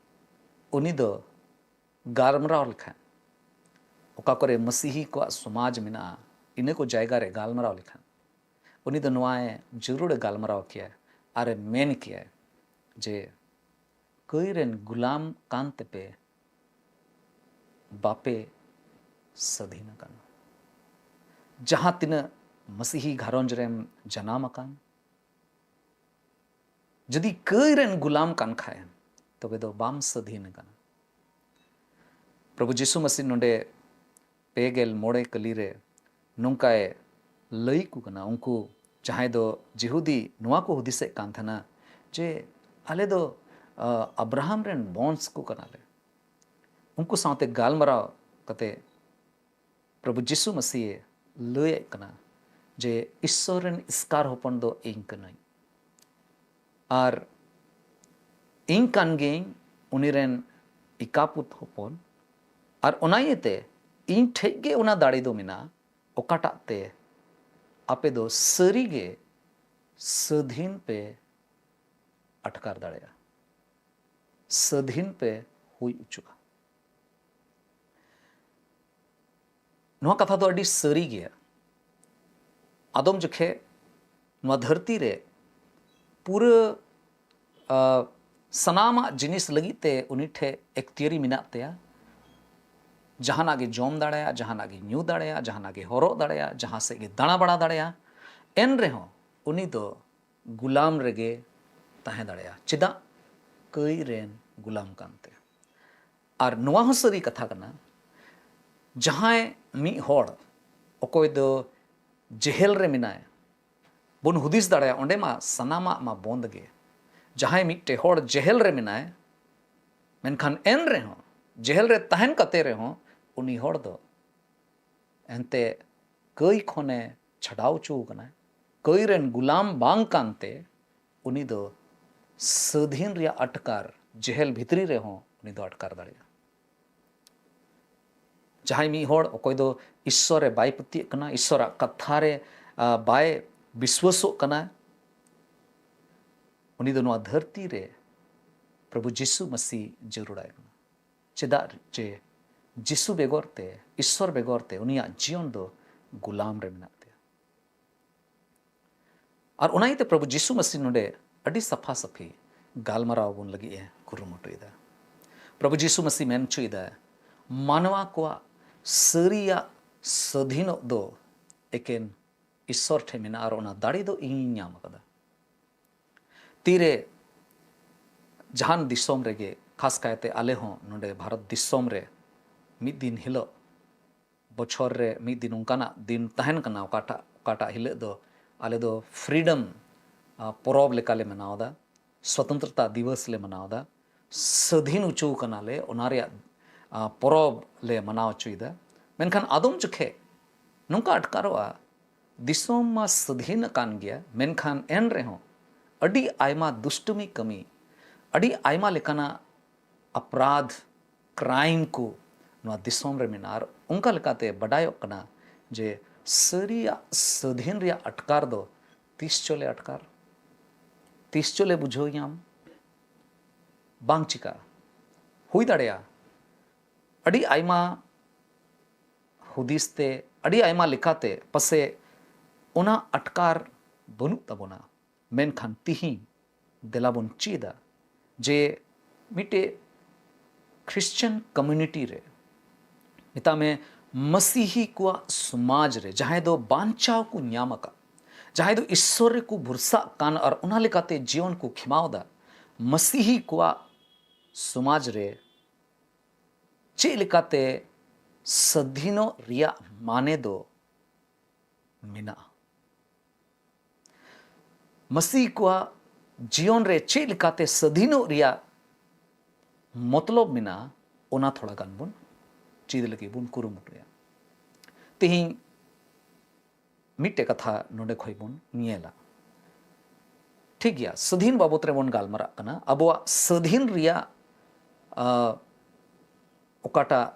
ᱩᱱᱤ ᱫᱚ ᱜᱟᱞᱢᱟᱨᱟᱣ ᱞᱮᱠᱷᱟᱱ, ᱚᱠᱟ ᱠᱚᱨᱮ ᱢᱟᱹᱥᱤᱦᱤ ᱠᱚᱣᱟᱜ ᱥᱚᱢᱟᱡᱽ ᱢᱮᱱᱟᱜᱼᱟ, ᱤᱱᱟᱹ ᱠᱚ ᱡᱟᱭᱜᱟ ᱨᱮ ᱜᱟᱞᱢᱟᱨᱟᱣ ᱞᱮᱠᱷᱟᱱ, ᱩᱱᱤ ᱫᱚ ᱱᱚᱣᱟᱭ ᱡᱟᱹᱨᱩᱲᱮ ᱜᱟᱞᱢᱟᱨᱟᱣ ᱠᱮᱭᱟ ᱟᱨᱮ ᱢᱮᱱ ᱠᱮᱭᱟ ᱡᱮ, ᱠᱟᱹᱭ ᱨᱮᱱ ᱜᱩᱞᱟᱢ ᱠᱟᱱ ᱛᱮᱯᱮ ᱵᱟᱯᱮ ᱥᱟᱹᱫᱷᱤᱱ ᱟᱠᱟᱱᱟ᱾ ᱡᱟᱦᱟᱸ ᱛᱤᱱᱟᱹᱜ ᱢᱟᱹᱥᱤᱦᱤ ᱜᱷᱟᱨᱚᱸᱡᱽ ᱨᱮᱢ ᱡᱟᱱᱟᱢ ᱟᱠᱟᱱ, ᱡᱩᱫᱤ ᱠᱟᱹᱭ ᱨᱮᱱ ᱜᱩᱞᱟᱢ ᱠᱟᱱ ᱠᱷᱟᱡ ᱮᱢ, ᱛᱚᱵᱮ ᱫᱚ ᱵᱟᱢ ᱥᱟᱹᱫᱷᱤᱱ ᱟᱠᱟᱱᱟ᱾ ᱯᱨᱚᱵᱷᱩ ᱡᱤᱥᱩ ᱢᱟᱹᱥᱤ ᱱᱚᱰᱮ ᱯᱮ ᱜᱮᱞ ᱢᱚᱬᱮ ᱠᱟᱹᱞᱤ ᱨᱮ ᱱᱚᱝᱠᱟᱭ ᱞᱟᱹᱭ ᱠᱚ ᱠᱟᱱᱟ, ᱩᱱᱠᱩ ᱡᱟᱦᱟᱸᱭ ᱫᱚ ᱡᱤᱦᱩᱫᱤ ᱱᱚᱣᱟ ᱠᱚ ᱦᱩᱫᱤᱥᱮᱫ ᱠᱟᱱ ᱛᱟᱦᱮᱱᱟ ᱡᱮ ᱟᱞᱮ ᱫᱚ, ᱟ, ᱟᱵᱨᱟᱦᱟᱢ ᱨᱮᱱ ᱵᱚᱝᱥ ᱠᱚ ᱠᱟᱱᱟᱞᱮ᱾ ᱩᱱᱠᱩ ᱥᱟᱶᱛᱮ ᱜᱟᱞᱢᱟᱨᱟᱣ ᱠᱟᱛᱮ ᱯᱨᱚᱵᱷᱩ ᱡᱤᱥᱩ ᱢᱟᱹᱥᱤᱭᱮ ᱞᱟᱹᱭᱮᱫ ᱠᱟᱱᱟ ᱡᱮ ᱤᱥᱥᱚᱨ ᱨᱮᱱ ᱮᱥᱠᱟᱨ ᱦᱚᱯᱚᱱ ᱫᱚ ᱤᱧ ᱠᱟᱹᱱᱟᱹᱧ᱾ ᱟᱨ ᱤᱧ ᱠᱟᱱ ᱜᱤᱭᱟᱹᱧ ᱩᱱᱤ ᱨᱮᱱ ᱮᱠᱟᱯᱩᱛ ᱦᱚᱯᱚᱱ᱾ ᱟᱨ ᱚᱱᱟ ᱤᱭᱟᱹᱛᱮ ᱤᱧ ᱴᱷᱮᱡ ᱜᱮ ᱚᱱᱟ ᱫᱟᱲᱮ ᱫᱚ ᱢᱮᱱᱟᱜᱼᱟ, ᱚᱠᱟᱴᱟᱜ ᱛᱮ ᱟᱯᱮ ᱫᱚ ᱥᱟᱹᱨᱤ ᱜᱮ ᱥᱟᱹᱫᱷᱤᱱ ᱯᱮ ᱟᱴᱠᱟᱨ ᱫᱟᱲᱮᱭᱟᱜᱼᱟ, ᱥᱟᱹᱫᱷᱤᱱ ᱯᱮ ᱦᱩᱭ ᱦᱚᱪᱚᱜᱼᱟ᱾ ᱱᱚᱣᱟ ᱠᱟᱛᱷᱟ ᱫᱚ ᱟᱹᱰᱤ ᱥᱟᱹᱨᱤ ᱜᱮᱭᱟ᱾ ᱟᱫᱚᱢ ᱡᱚᱠᱷᱮ ᱱᱚᱣᱟ ᱫᱷᱟᱹᱨᱛᱤ ᱨᱮ ᱯᱩᱨᱟᱹ, ᱟ, ᱥᱟᱱᱟᱢᱟᱜ ᱡᱤᱱᱤᱥ ᱞᱟᱹᱜᱤᱫ ᱛᱮ ᱩᱱᱤ ᱴᱷᱮᱡ ᱮᱠᱛᱤᱭᱟᱹᱨᱤ ᱢᱮᱱᱟᱜ ᱛᱟᱭᱟ᱾ ᱡᱟᱦᱟᱱᱟᱜ ᱜᱮ ᱡᱚᱢ ᱫᱟᱲᱮᱭᱟᱜᱼᱟ, ᱡᱟᱦᱟᱱᱟᱜ ᱜᱮ ᱧᱩ ᱫᱟᱲᱮᱭᱟᱜᱼᱟ, ᱡᱟᱦᱟᱱᱟᱜ ᱜᱮ ᱦᱚᱨᱚᱜ ᱫᱟᱲᱮᱭᱟᱜᱼᱟ, ᱡᱟᱦᱟᱸ ᱥᱮᱫ ᱜᱮ ᱫᱟᱬᱟ ᱵᱟᱲᱟ ᱫᱟᱲᱮᱭᱟᱜᱼᱟ᱾ ᱮᱱ ᱨᱮᱦᱚᱸ ᱩᱱᱤ ᱫᱚ ᱜᱩᱞᱟᱢ ᱨᱮᱜᱮ ᱛᱟᱦᱮᱸ ᱫᱟᱲᱮᱭᱟᱜᱼᱟ᱾ ᱪᱮᱫᱟᱜ? ᱠᱟᱹᱭ ᱨᱮᱱ ᱜᱩᱞᱟᱢ ᱠᱟᱱᱛᱮ᱾ ᱟᱨ ᱱᱚᱣᱟ ᱦᱚᱸ ᱥᱟᱹᱨᱤ ᱠᱟᱛᱷᱟ ᱠᱟᱱᱟ, ᱡᱟᱦᱟᱸᱭ ᱢᱤᱫ ᱦᱚᱲ ᱚᱠᱚᱭ ᱫᱚ ᱡᱮᱦᱮᱞ ᱨᱮ ᱢᱮᱱᱟᱭ, ᱵᱚᱱ ᱦᱩᱫᱤᱥ ᱫᱟᱲᱮᱭᱟᱜᱼᱟ, ᱚᱸᱰᱮ ᱢᱟ ᱥᱟᱱᱟᱢᱟᱜ ᱢᱟ ᱵᱚᱱᱫ ᱜᱮ᱾ ᱡᱟᱦᱟᱸᱭ ᱢᱤᱫᱴᱮᱡ ᱦᱚᱲ ᱡᱮᱦᱮᱞ ᱨᱮ ᱢᱮᱱᱟᱭ, ᱢᱮᱱᱠᱷᱟᱱ ᱮᱱ ᱨᱮᱦᱚᱸ, ᱡᱮᱦᱮᱞ ᱨᱮ ᱛᱟᱦᱮᱱ ᱠᱟᱛᱮ ᱨᱮᱦᱚᱸ, ᱩᱱᱤ ᱦᱚᱲ ᱫᱚ ᱮᱱᱛᱮ ᱠᱟᱹᱭ ᱠᱷᱚᱱᱮ ᱪᱷᱟᱰᱟᱣ ᱦᱚᱪᱚ ᱟᱠᱟᱱᱟ, ᱠᱟᱹᱭ ᱨᱮᱱ ᱜᱩᱞᱟᱢ ᱵᱟᱝ ᱠᱟᱱᱛᱮ ᱩᱱᱤ ᱫᱚ ᱥᱟᱹᱫᱷᱤᱱ ᱨᱮᱭᱟᱜ ᱟᱴᱠᱟᱨ, ᱡᱮᱦᱮᱞ ᱵᱷᱤᱛᱨᱤ ᱨᱮᱦᱚᱸ ᱩᱱᱤ ᱫᱚ ᱟᱴᱠᱟᱨ ᱫᱟᱲᱮᱭᱟᱜᱼᱟ᱾ ᱡᱟᱦᱟᱸᱭ ᱢᱤᱫ ᱦᱚᱲ ᱚᱠᱚᱭ ᱫᱚ ᱤᱥᱥᱚᱨ ᱨᱮ ᱵᱟᱭ ᱯᱟᱹᱛᱭᱟᱹᱜ ᱠᱟᱱᱟ, ᱤᱥᱥᱚᱨᱟᱜ ᱠᱟᱛᱷᱟ ᱨᱮ ᱟ, ᱵᱟᱭ ᱵᱤᱥᱣᱟᱹᱥᱚᱜ ᱠᱟᱱᱟ, ᱩᱱᱤ ᱫᱚ ᱱᱚᱣᱟ ᱫᱷᱟᱹᱨᱛᱤ ᱨᱮ ᱯᱨᱚᱵᱷᱩ ᱡᱤᱥᱩ ᱢᱟᱹᱥᱤ ᱡᱟᱹᱨᱩᱲᱟᱭ ᱠᱟᱱᱟ᱾ ᱪᱮᱫᱟᱜ ᱡᱮ ᱡᱤᱥᱩ ᱵᱮᱜᱚᱨ ᱛᱮ, ᱤᱥᱥᱚᱨ ᱵᱮᱜᱚᱨ ᱛᱮ ᱩᱱᱤᱭᱟᱜ ᱡᱤᱭᱚᱱ ᱫᱚ ᱜᱩᱞᱟᱢ ᱨᱮ ᱢᱮᱱᱟᱜ ᱛᱟᱭᱟ᱾ ᱟᱨ ᱚᱱᱟ ᱤᱭᱟᱹᱛᱮ ᱯᱨᱚᱵᱷᱩ ᱡᱤᱥᱩ ᱢᱟᱹᱥᱤ ᱱᱚᱰᱮ ᱟᱹᱰᱤ ᱥᱟᱯᱷᱟ ᱥᱟᱹᱯᱷᱤ ᱜᱟᱞᱢᱟᱨᱟᱣ ᱵᱚᱱ ᱞᱟᱹᱜᱤᱫ ᱮ ᱠᱩᱨᱩᱢᱩᱴᱩᱭᱮᱫᱟ᱾ ᱯᱨᱚᱵᱷᱩ ᱡᱤᱥᱩ ᱢᱟᱹᱥᱤ ᱢᱮᱱ ᱦᱚᱪᱚᱭᱮᱫᱟ, ᱢᱟᱱᱣᱟ ᱠᱚᱣᱟᱜ ᱥᱟᱹᱨᱤᱭᱟᱜ ᱥᱟᱹᱫᱷᱤᱱᱚᱜ ᱫᱚ ᱮᱠᱮᱱ ᱤᱥᱥᱚᱨ ᱴᱷᱮᱱ ᱢᱮᱱᱟᱜᱼᱟ ᱟᱨ ᱚᱱᱟ ᱫᱟᱲᱮ ᱫᱚ ᱤᱧᱤᱧ ᱧᱟᱢ ᱟᱠᱟᱫᱟ᱾ ᱛᱤᱨᱮ ᱡᱟᱦᱟᱱ ᱫᱤᱥᱚᱢ ᱨᱮᱜᱮ, ᱠᱷᱟᱥ ᱠᱟᱭᱛᱮ ᱟᱞᱮ ᱦᱚᱸ ᱱᱚᱰᱮ ᱵᱷᱟᱨᱚᱛ ᱫᱤᱥᱚᱢ ᱨᱮ ᱢᱤᱫ ᱫᱤᱱ ᱦᱤᱞᱳᱜ, ᱵᱚᱪᱷᱚᱨ ᱨᱮ ᱢᱤᱫ ᱫᱤᱱ ᱚᱱᱠᱟᱱᱟᱜ ᱫᱤᱱ ᱛᱟᱦᱮᱱ ᱠᱟᱱᱟ, ᱚᱠᱟᱴᱟᱜ, ᱚᱠᱟᱴᱟᱜ ᱦᱤᱞᱳᱜ ᱫᱚ ᱟᱞᱮ ᱫᱚ ᱯᱷᱨᱤᱰᱚᱢ, ᱟ, ᱯᱚᱨᱚᱵᱽ ᱞᱮᱠᱟᱞᱮ ᱢᱟᱱᱟᱣ ᱮᱫᱟ, ᱥᱚᱛᱚᱱᱛᱨᱚᱛᱟ ᱫᱤᱵᱚᱥ ᱞᱮ ᱢᱟᱱᱟᱣ ᱮᱫᱟ, ᱥᱟᱹᱫᱷᱤᱱ ᱦᱚᱪᱚ ᱠᱟᱱᱟᱞᱮ, ᱚᱱᱟ ᱨᱮᱭᱟᱜ, ᱟ, ᱯᱚᱨᱚᱵᱽ ᱞᱮ ᱢᱟᱱᱟᱣ ᱦᱚᱪᱚᱭᱮᱫᱟ᱾ ᱢᱮᱱᱠᱷᱟᱱ ᱟᱫᱚᱢ ᱡᱚᱠᱷᱮᱡ ᱱᱚᱝᱠᱟ ᱟᱴᱠᱟᱨᱚᱜᱼᱟ, ᱫᱤᱥᱚᱢ ᱢᱟ ᱥᱟᱹᱫᱷᱤᱱ ᱟᱠᱟᱱ ᱜᱮᱭᱟ, ᱢᱮᱱᱠᱷᱟᱱ ᱮᱱ ᱨᱮᱦᱚᱸ ᱟᱹᱰᱤ ᱟᱭᱢᱟ ᱫᱩᱥᱴᱟᱹᱢᱤ ᱠᱟᱹᱢᱤ, ᱟᱹᱰᱤ ᱟᱭᱢᱟ ᱞᱮᱠᱟᱱᱟᱜ ᱟᱯᱨᱟᱫᱷ, ᱠᱨᱟᱭᱤᱢ ᱠᱚ ᱱᱚᱣᱟ ᱫᱤᱥᱚᱢ ᱨᱮ ᱢᱮᱱᱟᱜᱼᱟ᱾ ᱟᱨ ᱚᱱᱠᱟ ᱞᱮᱠᱟᱛᱮ ᱵᱟᱰᱟᱭᱚᱜ ᱠᱟᱱᱟ ᱡᱮ ᱥᱟᱹᱨᱤᱭᱟᱜ ᱥᱟᱹᱫᱷᱤᱱ ᱨᱮᱭᱟᱜ ᱟᱴᱠᱟᱨ ᱫᱚ ᱛᱤᱥ ᱪᱚᱞᱮ ᱟᱴᱠᱟᱨ, ᱛᱤᱥ ᱪᱚᱞᱮ ᱵᱩᱡᱷᱟᱹᱣ ᱧᱟᱢ, ᱵᱟᱝ ᱪᱤᱠᱟᱹᱜᱼᱟ᱾ ᱦᱩᱭ ᱫᱟᱲᱮᱭᱟᱜᱼᱟ ᱟᱹᱰᱤ ᱟᱭᱢᱟ ᱦᱩᱫᱤᱥ ᱛᱮ, ᱟᱹᱰᱤ ᱟᱭᱢᱟ ᱞᱮᱠᱟᱛᱮ ᱯᱟᱥᱮ ᱚᱱᱟ ᱟᱴᱠᱟᱨ ᱵᱟᱹᱱᱩᱜ ᱛᱟᱵᱚᱱᱟ᱾ ᱢᱮᱱᱠᱷᱟᱱ ᱛᱤᱦᱤᱧ ᱫᱮᱞᱟ ᱵᱚᱱ ᱪᱮᱫᱟ ᱡᱮ ᱢᱤᱫᱴᱮᱡ ᱠᱷᱨᱤᱥᱪᱟᱱ ᱠᱚᱢᱭᱩᱱᱤᱴᱤ ᱨᱮ, ᱢᱮᱛᱟᱜ ᱢᱮ, ᱢᱟᱥᱤᱦᱤ ᱠᱚᱣᱟᱜ ᱥᱚᱢᱟᱡᱽ ᱨᱮ ᱡᱟᱦᱟᱸᱭ ᱫᱚ ᱵᱟᱧᱪᱟᱣ ᱠᱚ ᱧᱟᱢ ᱟᱠᱟᱫ, ᱡᱟᱦᱟᱸᱭ ᱫᱚ ᱤᱥᱥᱚᱨ ᱨᱮᱠᱚ ᱵᱷᱚᱨᱥᱟᱜ ᱠᱟᱱ ᱟᱨ ᱚᱱᱟ ᱞᱮᱠᱟᱛᱮ ᱡᱤᱭᱚᱱ ᱠᱚ ᱠᱷᱮᱢᱟᱣ ᱮᱫᱟ, ᱢᱟᱥᱤᱦᱤ ᱠᱚᱣᱟᱜ ᱥᱚᱢᱟᱡᱽ ᱨᱮ ᱪᱮᱫ ᱞᱮᱠᱟᱛᱮ ᱥᱟᱹᱫᱷᱤᱱᱚᱜ ᱨᱮᱭᱟᱜ ᱢᱟᱱᱮ ᱫᱚ ᱢᱮᱱᱟᱜᱼᱟ? ᱢᱟᱹᱥᱤ ᱠᱚᱣᱟᱜ ᱡᱤᱭᱚᱱ ᱨᱮ ᱪᱮᱫ ᱞᱮᱠᱟᱛᱮ ᱥᱟᱹᱫᱷᱤᱱᱚᱜ ᱨᱮᱭᱟᱜ ᱢᱚᱛᱞᱚᱵ ᱢᱮᱱᱟᱜᱼᱟ, ᱚᱱᱟ ᱛᱷᱚᱲᱟ ᱜᱟᱱ ᱵᱚᱱ ᱪᱮᱫ ᱞᱟᱹᱜᱤᱫ ᱵᱚᱱ ᱠᱩᱨᱩᱢᱩᱴᱩᱭᱟ᱾ ᱛᱮᱦᱮᱧ ᱢᱤᱫᱴᱮᱡ ᱠᱟᱛᱷᱟ ᱱᱚᱰᱮ ᱠᱷᱚᱡ ᱵᱚᱱ ᱧᱮᱞᱟ᱾ ᱴᱷᱤᱠ ᱜᱮᱭᱟ, ᱥᱟᱹᱫᱷᱤᱱ ᱵᱟᱵᱚᱛ ᱨᱮᱵᱚᱱ ᱜᱟᱞᱢᱟᱨᱟᱜ ᱠᱟᱱᱟ᱾ ᱟᱵᱚᱣᱟᱜ ᱥᱟᱹᱫᱷᱤᱱ ᱨᱮᱭᱟᱜ, ᱟ, ᱚᱠᱟᱴᱟᱜ,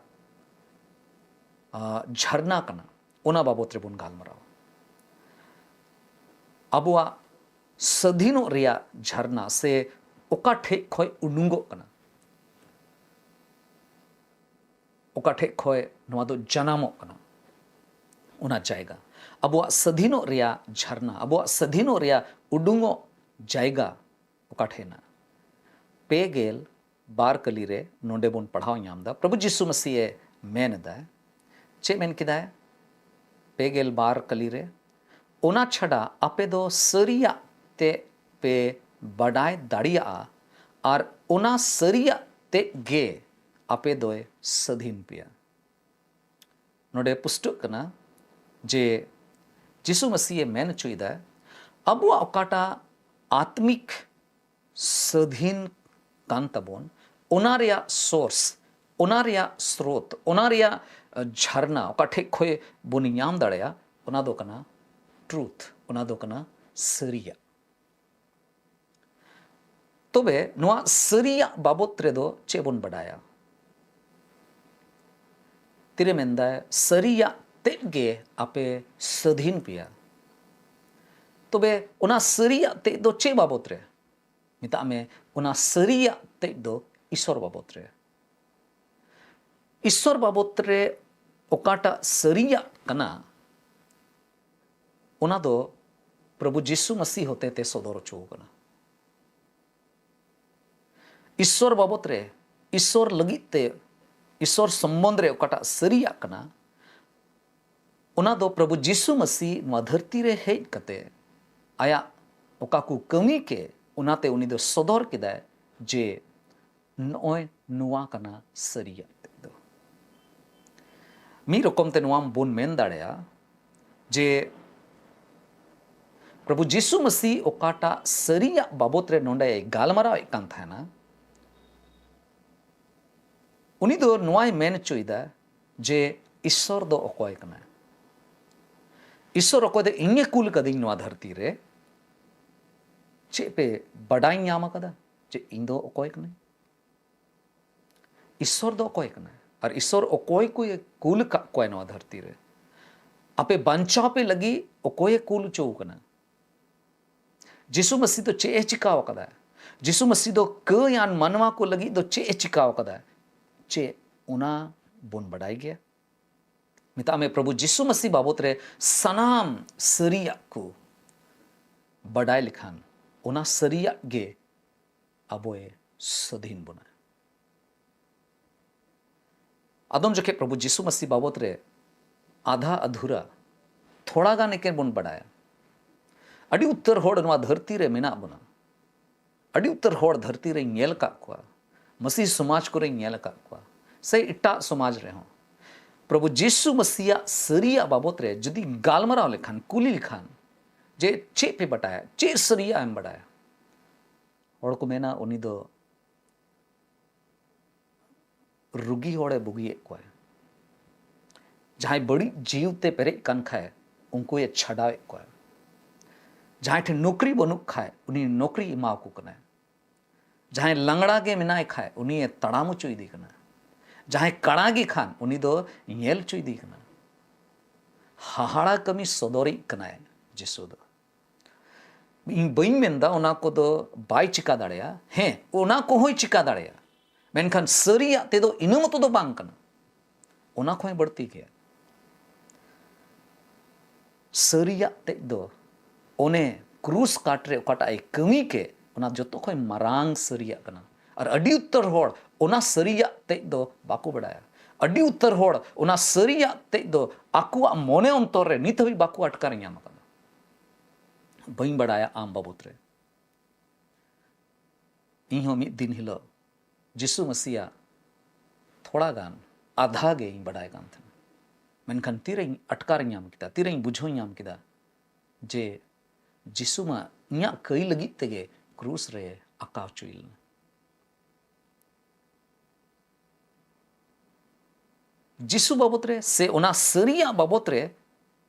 ᱟ, ᱡᱷᱟᱨᱱᱟ ᱠᱟᱱᱟ, ᱚᱱᱟ ᱵᱟᱵᱚᱛ ᱨᱮᱵᱚᱱ ᱜᱟᱞᱢᱟᱨᱟᱣᱟ᱾ ᱟᱵᱚᱣᱟᱜ ᱥᱟᱹᱫᱷᱤᱱᱚᱜ ᱨᱮᱭᱟᱜ ᱡᱷᱟᱨᱱᱟ ᱥᱮ ᱚᱠᱟ ᱴᱷᱮᱡ ᱠᱷᱚᱡ ᱩᱰᱩᱝᱚᱜ ᱠᱟᱱᱟ, ᱚᱠᱟ ᱴᱷᱮᱡ ᱠᱷᱚᱡ ᱱᱚᱣᱟ ᱫᱚ ᱡᱟᱱᱟᱢᱚᱜ ᱠᱟᱱᱟ, ᱚᱱᱟ ᱡᱟᱭᱜᱟ, ᱟᱵᱚᱣᱟᱜ ᱥᱟᱹᱫᱷᱤᱱᱚᱜ ᱨᱮᱭᱟᱜ ᱡᱷᱟᱨᱱᱟ, ᱟᱵᱚᱣᱟᱜ ᱥᱟᱹᱫᱷᱤᱱᱚᱜ ᱨᱮᱭᱟᱜ ᱩᱰᱩᱝᱚᱜ ᱡᱟᱭᱜᱟ ᱚᱠᱟ ᱴᱷᱮᱱ ᱦᱮᱱᱟᱜᱼᱟ? ᱯᱮ ᱜᱮᱞ ᱵᱟᱨ ᱠᱟᱹᱞᱤ ᱨᱮ ᱱᱚᱰᱮ ᱵᱚᱱ ᱯᱟᱲᱦᱟᱣ ᱧᱟᱢ ᱮᱫᱟ, ᱯᱨᱚᱵᱷᱩ ᱡᱤᱥᱩ ᱢᱟᱹᱥᱤᱦ ᱮ ᱢᱮᱱ ᱮᱫᱟ᱾ ᱪᱮᱫ ᱢᱮᱱ ᱠᱮᱫᱟᱭ? ᱯᱮ ᱜᱮᱞ ᱵᱟᱨ ᱠᱟᱹᱞᱤ ᱨᱮ, "ᱚᱱᱟ ᱪᱷᱟᱰᱟ ᱟᱯᱮ ᱫᱚ ᱥᱟᱹᱨᱤᱭᱟᱜ ᱛᱮ ᱯᱮ ᱵᱟᱰᱟᱭ ᱫᱟᱲᱮᱭᱟᱜᱼᱟ, ᱟᱨ ᱚᱱᱟ ᱥᱟᱹᱨᱤᱭᱟᱜ ᱛᱮ ᱜᱮ ᱟᱯᱮ ᱫᱚᱭ ᱥᱟᱹᱫᱷᱤᱱ ᱯᱮᱭᱟ᱾" ᱱᱚᱰᱮ ᱯᱩᱥᱴᱟᱹᱜ ᱠᱟᱱᱟ ᱡᱮ ᱡᱤᱥᱩ ᱢᱟᱹᱥᱤᱦ ᱮ ᱢᱮᱱ ᱦᱚᱪᱚᱭᱮᱫᱟ, ᱟᱵᱚᱣᱟᱜ ᱚᱠᱟᱴᱟᱜ ᱟᱛᱢᱤᱠ ᱥᱟᱹᱫᱷᱤᱱ ᱠᱟᱱ ᱛᱟᱵᱚᱱ, ᱚᱱᱟ ᱨᱮᱭᱟᱜ source, ᱚᱱᱟ ᱨᱮᱭᱟᱜ ᱥᱨᱳᱛ, ᱚᱱᱟ ᱨᱮᱭᱟᱜ, ᱟ, ᱡᱷᱟᱨᱱᱟ, ᱚᱠᱟ ᱴᱷᱮᱡ ᱠᱷᱚᱡ ᱵᱚᱱ ᱧᱟᱢ ᱫᱟᱲᱮᱭᱟᱜᱼᱟ, ᱚᱱᱟ ᱫᱚ ᱠᱟᱱᱟ truth, ᱚᱱᱟ ᱫᱚ ᱠᱟᱱᱟ ᱥᱟᱹᱨᱤᱭᱟᱜ᱾ ᱛᱚᱵᱮ ᱱᱚᱣᱟ ᱥᱟᱹᱨᱤᱭᱟᱜ ᱵᱟᱵᱚᱛ ᱨᱮᱫᱚ ᱪᱮᱫ ᱵᱚᱱ ᱵᱟᱰᱟᱭᱟ? ᱛᱤᱨᱮ ᱢᱮᱱᱫᱟᱭ, "ᱥᱟᱹᱨᱤᱭᱟᱜ ᱛᱮᱫ ᱜᱮ ᱟᱯᱮ ᱥᱟᱹᱫᱷᱤᱱ ᱯᱮᱭᱟ᱾" ᱛᱚᱵᱮ ᱚᱱᱟ ᱥᱟᱹᱨᱤᱭᱟᱜ ᱛᱮᱫ ᱫᱚ ᱪᱮᱫ ᱵᱟᱵᱚᱛ ᱨᱮ? ᱢᱮᱛᱟᱜ ᱢᱮ, ᱚᱱᱟ ᱥᱟᱹᱨᱤᱭᱟᱜ ᱛᱮᱫ ᱫᱚ ᱤᱥᱚᱨ ᱵᱟᱵᱚᱛ ᱨᱮ᱾ ᱤᱥᱚᱨ ᱵᱟᱵᱚᱛ ᱨᱮ ᱚᱠᱟᱴᱟᱜ ᱥᱟᱹᱨᱤᱭᱟᱜ ᱠᱟᱱᱟ, ᱚᱱᱟ ᱫᱚ ᱯᱨᱚᱵᱷᱩ ᱡᱤᱥᱩ ᱢᱟᱹᱥᱤᱦ ᱦᱚᱛᱮ ᱛᱮ ᱥᱚᱫᱚᱨ ᱦᱚᱪᱚ ᱟᱠᱟᱱᱟ᱾ ᱤᱥᱚᱨ ᱵᱟᱵᱚᱛ ᱨᱮ, ᱤᱥᱚᱨ ᱞᱟᱹᱜᱤᱫ ᱛᱮ, ᱤᱥᱚᱨ ᱥᱚᱢᱵᱚᱱᱫᱷ ᱨᱮ ᱚᱠᱟᱴᱟᱜ ᱥᱟᱹᱨᱤᱭᱟᱜ ᱠᱟᱱᱟ, ᱚᱱᱟ ᱫᱚ ᱯᱨᱚᱵᱷᱩ ᱡᱤᱥᱩ ᱢᱟᱹᱥᱤᱦ ᱱᱚᱣᱟ ᱫᱷᱟᱹᱨᱛᱤ ᱨᱮ ᱦᱮᱡ ᱠᱟᱛᱮ ᱟᱭᱟᱜ ᱚᱠᱟ ᱠᱚ ᱠᱟᱹᱢᱤ ᱠᱮ, ᱚᱱᱟᱛᱮ ᱩᱱᱤ ᱫᱚ ᱥᱚᱫᱚᱨ ᱠᱮᱫᱟᱭ ᱡᱮ ᱱᱚᱜᱼᱚᱭ ᱱᱚᱣᱟ ᱠᱟᱱᱟ ᱥᱟᱹᱨᱤᱭᱟᱜ ᱛᱮᱫ ᱫᱚ᱾ ᱢᱤᱫ ᱨᱚᱠᱚᱢ ᱛᱮ ᱱᱚᱣᱟ ᱵᱚᱱ ᱢᱮᱱ ᱫᱟᱲᱮᱭᱟᱜᱼᱟ ᱡᱮ ᱯᱨᱚᱵᱷᱩ ᱡᱤᱥᱩ ᱢᱟᱹᱥᱤᱦ ᱚᱠᱟᱴᱟᱜ ᱥᱟᱹᱨᱤᱭᱟᱜ ᱵᱟᱵᱚᱛ ᱨᱮ ᱱᱚᱰᱮᱭ ᱜᱟᱞᱢᱟᱨᱟᱣᱮᱫ ᱠᱟᱱ ᱛᱟᱦᱮᱱᱟ, ᱩᱱᱤ ᱫᱚ ᱱᱚᱣᱟᱭ ᱢᱮᱱ ᱦᱚᱪᱚᱭᱮᱫᱟ ᱡᱮ ᱤᱥᱥᱚᱨ ᱫᱚ ᱚᱠᱚᱭ ᱠᱟᱱᱟᱭ? ᱤᱥᱥᱚᱨ ᱚᱠᱚᱭ ᱫᱚ ᱤᱧᱮ ᱠᱩᱞ ᱠᱟᱹᱫᱤᱧ ᱱᱚᱣᱟ ᱫᱷᱟᱹᱨᱛᱤ ᱨᱮ, ᱪᱮᱫ ᱯᱮ ᱵᱟᱰᱟᱭ ᱧᱟᱢ ᱟᱠᱟᱫᱟ ᱡᱮ ᱤᱧ ᱫᱚ ᱚᱠᱚᱭ ᱠᱟᱹᱱᱟᱹᱧ? ᱤᱥᱥᱚᱨ ᱫᱚ ᱚᱠᱚᱭ ᱠᱟᱱᱟᱭ? ᱟᱨ ᱤᱥᱥᱚᱨ ᱚᱠᱚᱭ ᱠᱚᱭ ᱠᱩᱞ ᱟᱠᱟᱫ ᱠᱚᱣᱟᱭ ᱱᱚᱣᱟ ᱫᱷᱟᱹᱨᱛᱤ ᱨᱮ? ᱟᱯᱮ ᱵᱟᱧᱪᱟᱣ ᱯᱮ ᱞᱟᱹᱜᱤᱫ ᱚᱠᱚᱭᱮ ᱠᱩᱞ ᱦᱚᱪᱚ ᱟᱠᱟᱱᱟ? ᱡᱤᱥᱩ ᱢᱟᱹᱥᱤ ᱫᱚ ᱪᱮᱫ ᱮ ᱪᱤᱠᱟᱹᱣ ᱟᱠᱟᱫᱟ? ᱡᱤᱥᱩ ᱢᱟᱹᱥᱤ ᱫᱚ ᱠᱟᱹᱭᱟᱱ ᱢᱟᱱᱣᱟ ᱠᱚ ᱞᱟᱹᱜᱤᱫ ᱫᱚ ᱪᱮᱫ ᱮ ᱪᱤᱠᱟᱹᱣ ᱟᱠᱟᱫᱟ? ᱪᱮᱫ ᱚᱱᱟ ᱵᱚᱱ ᱵᱟᱰᱟᱭ ᱜᱮᱭᱟ? ᱢᱮᱛᱟᱜ ᱢᱮ, ᱯᱨᱚᱵᱷᱩ ᱡᱤᱥᱩ ᱢᱟᱹᱥᱤ ᱵᱟᱵᱚᱛ ᱨᱮ ᱥᱟᱱᱟᱢ ᱥᱟᱹᱨᱤᱭᱟᱜ ᱠᱚ ᱵᱟᱰᱟᱭ ᱞᱮᱠᱷᱟᱱ, ᱚᱱᱟ ᱥᱟᱹᱨᱤᱭᱟᱜ ᱜᱮ ᱟᱵᱚᱭ ᱥᱟᱹᱫᱷᱤᱱ ᱵᱚᱱᱟ᱾ ᱟᱫᱚᱢ ᱡᱚᱠᱷᱮᱡ ᱯᱨᱚᱵᱷᱩ ᱡᱤᱥᱩ ᱢᱟᱹᱥᱤ ᱵᱟᱵᱚᱛ ᱨᱮ ᱟᱫᱷᱟ ᱟᱫᱷᱩᱨᱟ, ᱛᱷᱚᱲᱟ ᱜᱟᱱ ᱮᱠᱮᱱ ᱵᱚᱱ ᱵᱟᱰᱟᱭᱟ᱾ ᱟᱹᱰᱤ ᱩᱛᱟᱹᱨ ᱦᱚᱲ ᱱᱚᱣᱟ ᱫᱷᱟᱹᱨᱛᱤ ᱨᱮ ᱢᱮᱱᱟᱜ ᱵᱚᱱᱟ, ᱟᱹᱰᱤ ᱩᱛᱟᱹᱨ ᱦᱚᱲ ᱫᱷᱟᱹᱨᱛᱤ ᱨᱮᱧ ᱧᱮᱞ ᱟᱠᱟᱫ ᱠᱚᱣᱟ, ᱢᱟᱹᱥᱤ ᱥᱚᱢᱟᱡᱽ ᱠᱚᱨᱮᱧ ᱧᱮᱞ ᱟᱠᱟᱫ ᱠᱚᱣᱟ, ᱥᱮ ᱮᱴᱟᱜ ᱥᱚᱢᱟᱡᱽ ᱨᱮᱦᱚᱸ᱾ ᱯᱨᱚᱵᱷᱩ ᱡᱤᱥᱩ ᱢᱟᱹᱥᱤᱭᱟᱜ ᱥᱟᱹᱨᱤᱭᱟᱜ ᱵᱟᱵᱚᱛ ᱨᱮ ᱡᱩᱫᱤ ᱜᱟᱞᱢᱟᱨᱟᱣ ᱞᱮᱠᱷᱟᱱ, ᱠᱩᱞᱤ ᱞᱮᱠᱷᱟᱱ, ᱡᱮ ᱪᱮᱫ ᱯᱮ ᱵᱟᱰᱟᱭᱟ, ᱪᱮᱫ ᱥᱟᱹᱨᱤᱭᱟᱜ ᱮᱢ ᱵᱟᱰᱟᱭᱟ, ᱦᱚᱲ ᱠᱚ ᱢᱮᱱᱟ, ᱩᱱᱤ ᱫᱚ ᱨᱩᱜᱤ ᱦᱚᱲᱮ ᱵᱩᱜᱤᱭᱮᱫ ᱠᱚᱣᱟ᱾ ᱡᱟᱦᱟᱸᱭ ᱵᱟᱹᱲᱤᱡ ᱡᱤᱣᱤ ᱛᱮ ᱯᱮᱨᱮᱡ ᱠᱟᱱ ᱠᱷᱟᱡ, ᱩᱱᱠᱩᱭ ᱪᱷᱟᱰᱟᱣᱮᱫ ᱠᱚᱣᱟ᱾ ᱡᱟᱦᱟᱸᱭ ᱴᱷᱮᱱ ᱱᱚᱠᱨᱤ ᱵᱟᱹᱱᱩᱜ ᱠᱷᱟᱡ, ᱩᱱᱤ ᱱᱚᱠᱨᱤ ᱮᱢᱟᱣᱟᱠᱚ ᱠᱟᱱᱟᱭ᱾ ᱡᱟᱦᱟᱸᱭ ᱞᱟᱝᱲᱟ ᱜᱮ ᱢᱮᱱᱟᱭ ᱠᱷᱟᱡ, ᱩᱱᱤᱭᱮ ᱛᱟᱲᱟᱢ ᱦᱚᱪᱚᱭᱮᱫᱮ ᱠᱟᱱᱟ᱾ ᱡᱟᱦᱟᱸᱭ ᱠᱟᱬᱟ ᱜᱮ ᱠᱷᱟᱱ, ᱩᱱᱤ ᱫᱚ ᱧᱮᱞ ᱦᱚᱪᱚᱭᱮᱫᱮ ᱠᱟᱱᱟ᱾ ᱦᱟᱦᱟᱲᱟ ᱠᱟᱹᱢᱤ ᱥᱚᱫᱚᱨᱤᱡ ᱠᱟᱱᱟᱭ ᱡᱤᱥᱩ ᱫᱚ᱾ ᱤᱧ ᱵᱟᱹᱧ ᱢᱮᱱᱫᱟ ᱚᱱᱟ ᱠᱚᱫᱚ ᱵᱟᱭ ᱪᱤᱠᱟ ᱫᱟᱲᱮᱭᱟᱜᱼᱟ᱾ ᱦᱮᱸ, ᱚᱱᱟ ᱠᱚᱦᱚᱸᱭ ᱪᱤᱠᱟ ᱫᱟᱲᱮᱭᱟᱜᱼᱟ, ᱢᱮᱱᱠᱷᱟᱱ ᱥᱟᱹᱨᱤᱭᱟᱜ ᱛᱮᱫᱚ ᱤᱱᱟᱹ ᱢᱚᱛᱚ ᱫᱚ ᱵᱟᱝ ᱠᱟᱱᱟ, ᱚᱱᱟ ᱠᱷᱚᱱ ᱵᱟᱹᱲᱛᱤ ᱜᱮᱭᱟ᱾ ᱥᱟᱹᱨᱤᱭᱟᱜ ᱛᱮᱫ ᱫᱚ ᱚᱱᱮ ᱠᱨᱩᱥ ᱠᱟᱴ ᱨᱮ ᱚᱠᱟᱴᱟᱜ ᱮ ᱠᱟᱹᱢᱤ ᱠᱮᱫ, ᱚᱱᱟ ᱡᱚᱛᱚ ᱠᱷᱚᱱ ᱢᱟᱨᱟᱝ ᱥᱟᱹᱨᱤᱭᱟᱜ ᱠᱟᱱᱟ᱾ ᱟᱨ ᱟᱹᱰᱤ ᱩᱛᱟᱹᱨ ᱦᱚᱲ ᱚᱱᱟ ᱥᱟᱹᱨᱤᱭᱟᱜ ᱛᱮᱫ ᱫᱚ ᱵᱟᱠᱚ ᱵᱟᱲᱟᱭᱟ᱾ ᱟᱹᱰᱤ ᱩᱛᱟᱹᱨ ᱦᱚᱲ ᱚᱱᱟ ᱥᱟᱹᱨᱤᱭᱟᱜ ᱛᱮᱫ ᱫᱚ ᱟᱠᱚᱣᱟᱜ ᱢᱚᱱᱮ ᱚᱱᱛᱚᱨ ᱨᱮ ᱱᱤᱛ ᱦᱟᱹᱵᱤᱡ ᱵᱟᱠᱚ ᱟᱴᱠᱟᱨ ᱧᱟᱢ ᱟᱠᱟᱫᱟ᱾ ᱵᱟᱹᱧ ᱵᱟᱲᱟᱭᱟ ᱟᱢ ᱵᱟᱵᱚᱛ ᱨᱮ᱾ ᱤᱧ ᱦᱚᱸ ᱢᱤᱫ ᱫᱤᱱ ᱦᱤᱞᱳᱜ ᱡᱤᱥᱩ ᱢᱟᱹᱥᱤᱭᱟᱜ ᱛᱷᱚᱲᱟ ᱜᱟᱱ ᱟᱫᱷᱟ ᱜᱮ ᱤᱧ ᱵᱟᱰᱟᱭ ᱠᱟᱱ ᱛᱟᱦᱮᱱᱟ᱾ ᱢᱮᱱᱠᱷᱟᱱ ᱛᱤᱨᱮᱧ ᱟᱴᱠᱟᱨ ᱧᱟᱢ ᱠᱮᱫᱟ, ᱛᱤᱨᱮᱧ ᱵᱩᱡᱷᱟᱹᱣ ᱧᱟᱢ ᱠᱮᱫᱟ ᱡᱮ ᱡᱤᱥᱩ ᱢᱟ ᱤᱧᱟᱹᱜ ᱠᱟᱹᱭ ᱞᱟᱹᱜᱤᱫ ᱛᱮᱜᱮ ᱠᱨᱩᱥ ᱨᱮ ᱟᱠᱟ ᱦᱚᱪᱚᱭ ᱞᱮᱱᱟ᱾ ᱡᱤᱥᱩ ᱵᱟᱵᱚᱛ ᱨᱮ ᱥᱮ ᱚᱱᱟ ᱥᱟᱹᱨᱤᱭᱟᱜ ᱵᱟᱵᱚᱛ ᱨᱮ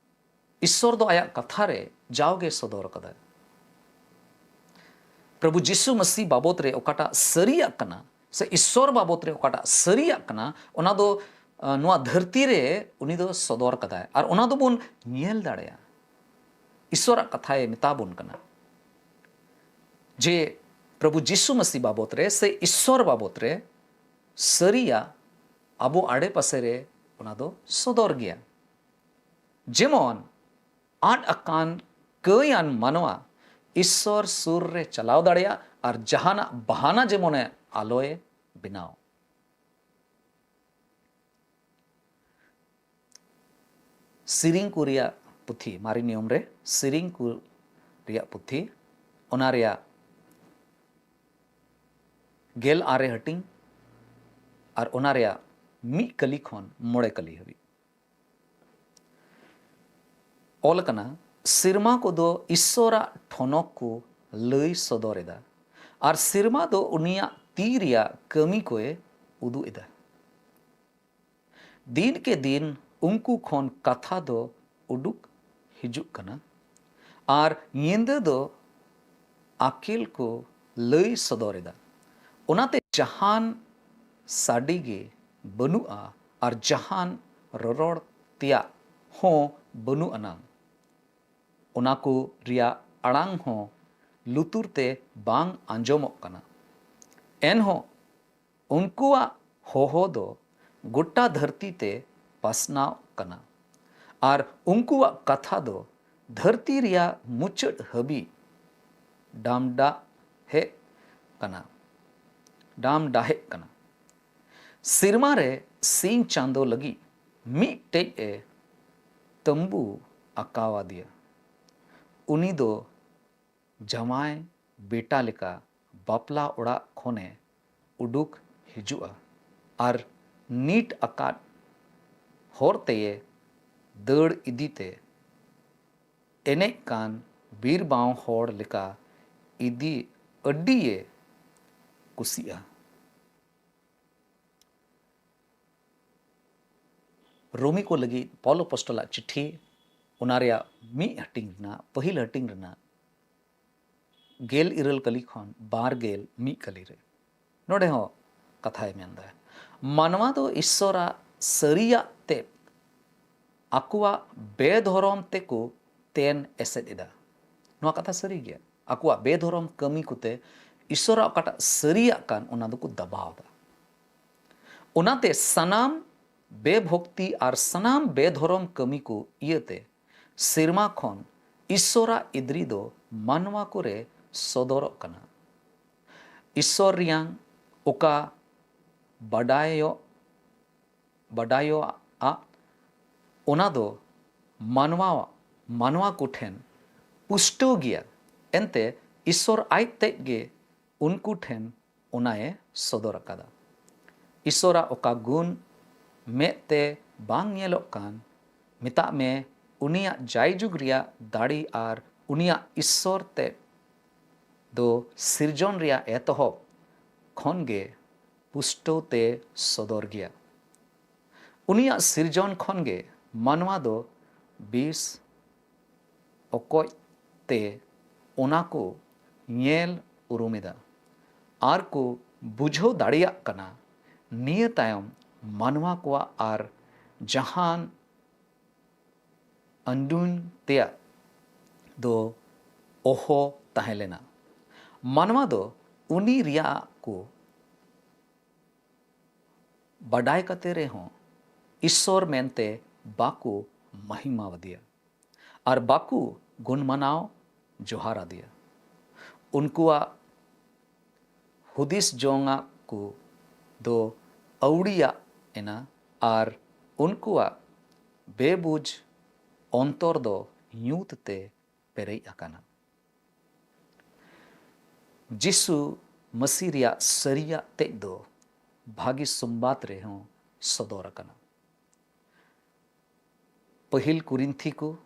ᱤᱥᱥᱚᱨ ᱫᱚ ᱟᱭᱟᱜ ᱠᱟᱛᱷᱟ ᱨᱮ ᱡᱟᱣᱜᱮ ᱥᱚᱫᱚᱨ ᱟᱠᱟᱫᱟᱭ᱾ ᱯᱨᱚᱵᱷᱩ ᱡᱤᱥᱩ ᱢᱟᱹᱥᱤ ᱵᱟᱵᱚᱛ ᱨᱮ ᱚᱠᱟᱴᱟᱜ ᱥᱟᱹᱨᱤᱭᱟᱜ ᱠᱟᱱᱟ, ᱥᱮ ᱤᱥᱥᱚᱨ ᱵᱟᱵᱚᱛ ᱨᱮ ᱚᱠᱟᱴᱟᱜ ᱥᱟᱹᱨᱤᱭᱟᱜ ᱠᱟᱱᱟ, ᱚᱱᱟ ᱫᱚ, ᱟ, ᱱᱚᱣᱟ ᱫᱷᱟᱹᱨᱛᱤ ᱨᱮ ᱩᱱᱤ ᱫᱚ ᱥᱚᱫᱚᱨ ᱠᱟᱫᱟᱭ ᱟᱨ ᱚᱱᱟ ᱫᱚᱵᱚᱱ ᱧᱮᱞ ᱫᱟᱲᱮᱭᱟᱜᱼᱟ᱾ ᱤᱥᱥᱚᱨᱟᱜ ᱠᱟᱛᱷᱟᱭ ᱢᱮᱛᱟ ᱵᱚᱱ ᱠᱟᱱᱟ ᱡᱮ ᱯᱨᱚᱵᱷᱩ ᱡᱤᱥᱩ ᱢᱟᱹᱥᱤ ᱵᱟᱵᱚᱛ ᱨᱮ ᱥᱮ ᱤᱥᱥᱚᱨ ᱵᱟᱵᱚᱛ ᱨᱮ ᱥᱟᱹᱨᱤᱭᱟᱜ ᱟᱵᱚ ᱟᱲᱮ ᱯᱟᱥᱮ ᱨᱮ ᱚᱱᱟ ᱫᱚ ᱥᱚᱫᱚᱨ ᱜᱮᱭᱟ᱾ ᱡᱮᱢᱚᱱ ᱟᱫ ᱟᱠᱟᱱ ᱠᱟᱹᱭᱟᱱ ᱢᱟᱱᱣᱟ ᱤᱥᱥᱚᱨ ᱥᱩᱨ ᱨᱮ ᱪᱟᱞᱟᱣ ᱫᱟᱲᱮᱭᱟᱜ ᱟᱨ ᱡᱟᱦᱟᱱᱟᱜ ᱵᱟᱦᱟᱱᱟ ᱡᱮᱢᱚᱱᱮ ᱟᱞᱚᱭ ᱵᱮᱱᱟᱣ᱾ ᱥᱮᱨᱮᱧ ᱠᱚ ᱨᱮᱭᱟᱜ ᱯᱩᱛᱷᱤ, ᱢᱟᱨᱮ ᱱᱤᱭᱚᱢ ᱨᱮ ᱥᱮᱨᱮᱧ ᱠᱚ ᱨᱮᱭᱟᱜ ᱯᱩᱛᱷᱤ, ᱚᱱᱟ ᱨᱮᱭᱟᱜ ᱜᱮᱞ ᱟᱨᱮ ᱦᱟᱹᱴᱤᱧ ᱟᱨ ᱚᱱᱟ ᱨᱮᱭᱟᱜ ᱢᱤᱫ ᱠᱟᱹᱞᱤ ᱠᱷᱚᱱ ᱢᱚᱬᱮ ᱠᱟᱹᱞᱤ ᱦᱟᱹᱵᱤᱡ᱾ ᱚᱞ ᱟᱠᱟᱱᱟ, ᱥᱮᱨᱢᱟ ᱠᱚᱫᱚ ᱤᱥᱥᱚᱨᱟᱜ ᱴᱷᱚᱱᱚᱠ ᱠᱚ ᱞᱟᱹᱭ ᱥᱚᱫᱚᱨ ᱮᱫᱟ ᱟᱨ ᱥᱮᱨᱢᱟ ᱫᱚ ᱩᱱᱤᱭᱟᱜ ᱛᱤ ᱨᱮᱭᱟᱜ ᱠᱟᱹᱢᱤ ᱠᱚᱭ ᱩᱫᱩᱜ ᱮᱫᱟ᱾ ᱫᱤᱱ ᱠᱮ ᱫᱤᱱ ᱩᱱᱠᱩ ᱠᱷᱚᱱ ᱠᱟᱛᱷᱟ ᱫᱚ ᱩᱰᱩᱠ ᱦᱤᱡᱩᱜ ᱠᱟᱱᱟ ᱟᱨ ᱧᱤᱫᱟᱹ ᱫᱚ ᱟᱹᱠᱤᱞ ᱠᱚ ᱞᱟᱹᱭ ᱥᱚᱫᱚᱨ ᱮᱫᱟ᱾ ᱚᱱᱟᱛᱮ ᱡᱟᱦᱟᱱ ᱥᱟᱰᱮ ᱜᱮ ᱵᱟᱹᱱᱩᱜᱼᱟ ᱟᱨ ᱡᱟᱦᱟᱱ ᱨᱚᱨᱚᱲ ᱛᱮᱭᱟᱜ ᱦᱚᱸ ᱵᱟᱹᱱᱩᱜ ᱟᱱᱟᱝ᱾ ᱚᱱᱟ ᱠᱚ ᱨᱮᱭᱟᱜ ᱟᱲᱟᱝ ᱦᱚᱸ ᱞᱩᱛᱩᱨ ᱛᱮ ᱵᱟᱝ ᱟᱸᱡᱚᱢᱚᱜ ᱠᱟᱱᱟ᱾ ᱮᱱᱦᱚᱸ ᱩᱱᱠᱩᱣᱟᱜ ᱦᱚᱦᱚ ᱫᱚ ᱜᱚᱴᱟ ᱫᱷᱟᱹᱨᱛᱤ ᱛᱮ ᱯᱟᱥᱱᱟᱣ ᱠᱟᱱᱟ ᱟᱨ ᱩᱱᱠᱩᱣᱟᱜ ᱠᱟᱛᱷᱟ ᱫᱚ ᱫᱷᱟᱹᱨᱛᱤ ᱨᱮᱭᱟᱜ ᱢᱩᱪᱟᱹᱫ ᱦᱟᱹᱵᱤᱡ ᱰᱟᱢᱰᱟᱜ ᱦᱮᱡ ᱠᱟᱱᱟ, ᱰᱟᱢᱰᱟᱦᱮᱡ ᱠᱟᱱᱟ᱾ ᱥᱮᱨᱢᱟ ᱨᱮ ᱥᱤᱧ ᱪᱟᱸᱫᱚ ᱞᱟᱹᱜᱤᱫ ᱢᱤᱫᱴᱮᱡ ᱮ ᱛᱟᱹᱢᱵᱩ ᱟᱠᱟᱣᱟᱫᱮᱭᱟ᱾ ᱩᱱᱤ ᱫᱚ ᱡᱟᱶᱟᱭ ᱵᱮᱴᱟ ᱞᱮᱠᱟ ᱵᱟᱯᱞᱟ ᱚᱲᱟᱜ ᱠᱷᱚᱱᱮ ᱩᱰᱩᱠ ᱦᱤᱡᱩᱜᱼᱟ ᱟᱨ ᱱᱤᱴ ᱟᱠᱟᱫ ᱦᱚᱨ ᱛᱮᱭᱮ ᱫᱟᱹᱲ ᱤᱫᱤ ᱛᱮ ᱮᱱᱮᱡ ᱠᱟᱱ ᱵᱤᱨ ᱵᱟᱶ ᱦᱚᱲ ᱞᱮᱠᱟ ᱤᱫᱤ ᱟᱹᱰᱤᱭᱮ ᱠᱩᱥᱤᱜᱼᱟ᱾ ᱨᱳᱢᱤ ᱠᱚ ᱞᱟᱹᱜᱤᱫ ᱯᱚᱞ ᱟᱯᱚᱥᱴᱚᱞᱟᱜ ᱪᱤᱴᱷᱤ, ᱚᱱᱟ ᱨᱮᱭᱟᱜ ᱢᱤᱫ ᱦᱟᱹᱴᱤᱧ ᱨᱮᱱᱟᱜ, ᱯᱟᱹᱦᱤᱞ ᱦᱟᱹᱴᱤᱧ ᱨᱮᱱᱟᱜ ᱜᱮᱞ ᱤᱨᱟᱹᱞ ᱠᱟᱹᱞᱤ ᱠᱷᱚᱱ ᱵᱟᱨ ᱜᱮᱞ ᱢᱤᱫ ᱠᱟᱹᱞᱤ ᱨᱮ᱾ ᱱᱚᱰᱮ ᱦᱚᱸ ᱠᱟᱛᱷᱟᱭ ᱢᱮᱱᱫᱟ, ᱢᱟᱱᱣᱟ ᱫᱚ ᱤᱥᱥᱚᱨᱟᱜ ᱥᱟᱹᱨᱤᱭᱟᱜ ᱛᱮᱫ ᱟᱠᱚᱣᱟᱜ ᱵᱮᱫᱷᱚᱨᱚᱢ ᱛᱮᱠᱚ ᱛᱮᱱ ᱮᱥᱮᱫ ᱮᱫᱟ᱾ ᱱᱚᱣᱟ ᱠᱟᱛᱷᱟ ᱥᱟᱹᱨᱤ ᱜᱮᱭᱟ᱾ ᱟᱠᱚᱣᱟᱜ ᱵᱮᱫᱷᱚᱨᱚᱢ ᱠᱟᱹᱢᱤ ᱠᱚᱛᱮ ᱤᱥᱥᱚᱨᱟᱜ ᱚᱠᱟᱴᱟᱜ ᱥᱟᱹᱨᱤᱭᱟᱜ ᱠᱟᱱ, ᱚᱱᱟ ᱫᱚᱠᱚ ᱫᱟᱵᱟᱣ ᱮᱫᱟ᱾ ᱚᱱᱟᱛᱮ ᱥᱟᱱᱟᱢ ᱵᱮᱵᱷᱚᱠᱛᱤ ᱟᱨ ᱥᱟᱱᱟᱢ ᱵᱮᱫᱷᱚᱨᱚᱢ ᱠᱟᱹᱢᱤ ᱠᱚ ᱤᱭᱟᱹᱛᱮ ᱥᱮᱨᱢᱟ ᱠᱷᱚᱱ ᱤᱥᱥᱚᱨᱟᱜ ᱤᱫᱨᱤ ᱫᱚ ᱢᱟᱱᱣᱟ ᱠᱚᱨᱮ ᱥᱚᱫᱚᱨᱚᱜ ᱠᱟᱱᱟ᱾ ᱤᱥᱥᱚᱨ ᱨᱮᱭᱟᱝ ᱚᱠᱟ ᱵᱟᱰᱟᱭᱚᱜ, ᱵᱟᱰᱟᱭᱚᱜᱼᱟ, ᱚᱱᱟ ᱫᱚ ᱢᱟᱱᱣᱟ, ᱢᱟᱱᱣᱟ ᱠᱚ ᱴᱷᱮᱱ ᱯᱩᱥᱴᱟᱹᱣ ᱜᱮᱭᱟ᱾ ᱮᱱᱛᱮ ᱤᱥᱥᱚᱨ ᱟᱡ ᱛᱮᱡ ᱜᱮ ᱩᱱᱠᱩ ᱴᱷᱮᱱ ᱚᱱᱟᱭ ᱥᱚᱫᱚᱨ ᱟᱠᱟᱫᱟ᱾ ᱤᱥᱥᱚᱨᱟᱜ ᱚᱠᱟ ᱜᱩᱱ ᱢᱮᱫ ᱛᱮ ᱵᱟᱝ ᱧᱮᱞᱚᱜ ᱠᱟᱱ, ᱢᱮᱛᱟᱜ ᱢᱮ, ᱩᱱᱤᱭᱟᱜ ᱡᱟᱭᱡᱩᱜᱽ ᱨᱮᱭᱟᱜ ᱫᱟᱲᱮ ᱟᱨ ᱩᱱᱤᱭᱟᱜ ᱤᱥᱥᱚᱨ ᱛᱮᱫ ᱫᱚ ᱥᱤᱨᱡᱚᱱ ᱨᱮᱭᱟᱜ ᱮᱛᱚᱦᱚᱵ ᱠᱷᱚᱱ ᱜᱮ ᱯᱩᱥᱴᱟᱹᱣ ᱛᱮ ᱥᱚᱫᱚᱨ ᱜᱮᱭᱟ᱾ ᱩᱱᱤᱭᱟᱜ ᱥᱤᱨᱡᱚᱱ ᱠᱷᱚᱱ ᱜᱮ ᱢᱟᱱᱣᱟ ᱫᱚ ᱵᱤᱥ ᱚᱠᱚᱡ ᱛᱮ ᱚᱱᱟ ᱠᱚ ᱧᱮᱞ ᱩᱨᱩᱢ ᱮᱫᱟ ᱟᱨ ᱠᱚ ᱵᱩᱡᱷᱟᱹᱣ ᱫᱟᱲᱮᱭᱟᱜ ᱠᱟᱱᱟ᱾ ᱱᱤᱭᱟᱹ ᱛᱟᱭᱚᱢ ᱢᱟᱱᱣᱟ ᱠᱚᱣᱟᱜ ᱟᱨ ᱡᱟᱦᱟᱱ ᱟᱹᱰᱩᱧ ᱛᱮᱭᱟᱜ ᱫᱚ ᱚᱦᱚ ᱛᱟᱦᱮᱸ ᱞᱮᱱᱟ᱾ ᱢᱟᱱᱣᱟ ᱫᱚ ᱩᱱᱤ ᱨᱮᱭᱟᱜ ᱠᱚ ᱵᱟᱰᱟᱭ ᱠᱟᱛᱮ ᱨᱮᱦᱚᱸ ᱤᱥᱥᱚᱨ ᱢᱮᱱᱛᱮ ᱵᱟᱠᱚ ᱢᱟᱹᱦᱤᱢᱟᱣᱟᱫᱮᱭᱟ ᱟᱨ ᱵᱟᱠᱚ ᱜᱩᱱᱢᱟᱱᱟᱣ ᱡᱚᱦᱟᱨ ᱟᱫᱮᱭᱟ᱾ ᱩᱱᱠᱩᱣᱟᱜ ᱦᱩᱫᱤᱥ ᱡᱚᱝᱟᱜ ᱠᱚ ᱫᱚ ᱟᱹᱣᱲᱤᱭᱟᱜ ᱮᱱᱟ ᱟᱨ ᱩᱱᱠᱩᱣᱟᱜ ᱵᱮᱵᱩᱡᱽ ᱚᱱᱛᱚᱨ ᱫᱚ ᱧᱩᱛ ᱛᱮ ᱯᱮᱨᱮᱡ ᱟᱠᱟᱱᱟ᱾ ᱡᱤᱥᱩ ᱢᱟᱹᱥᱤ ᱨᱮᱭᱟᱜ ᱥᱟᱹᱨᱤᱭᱟᱜ ᱛᱮᱡ ᱫᱚ ᱵᱷᱟᱹᱜᱤ ᱥᱚᱢᱵᱟᱫ ᱨᱮᱦᱚᱸ ᱥᱚᱫᱚᱨ ᱟᱠᱟᱱᱟ᱾ ᱯᱟᱹᱦᱤᱞ ᱠᱩᱨᱤᱱᱛᱷᱤ ᱠᱚ,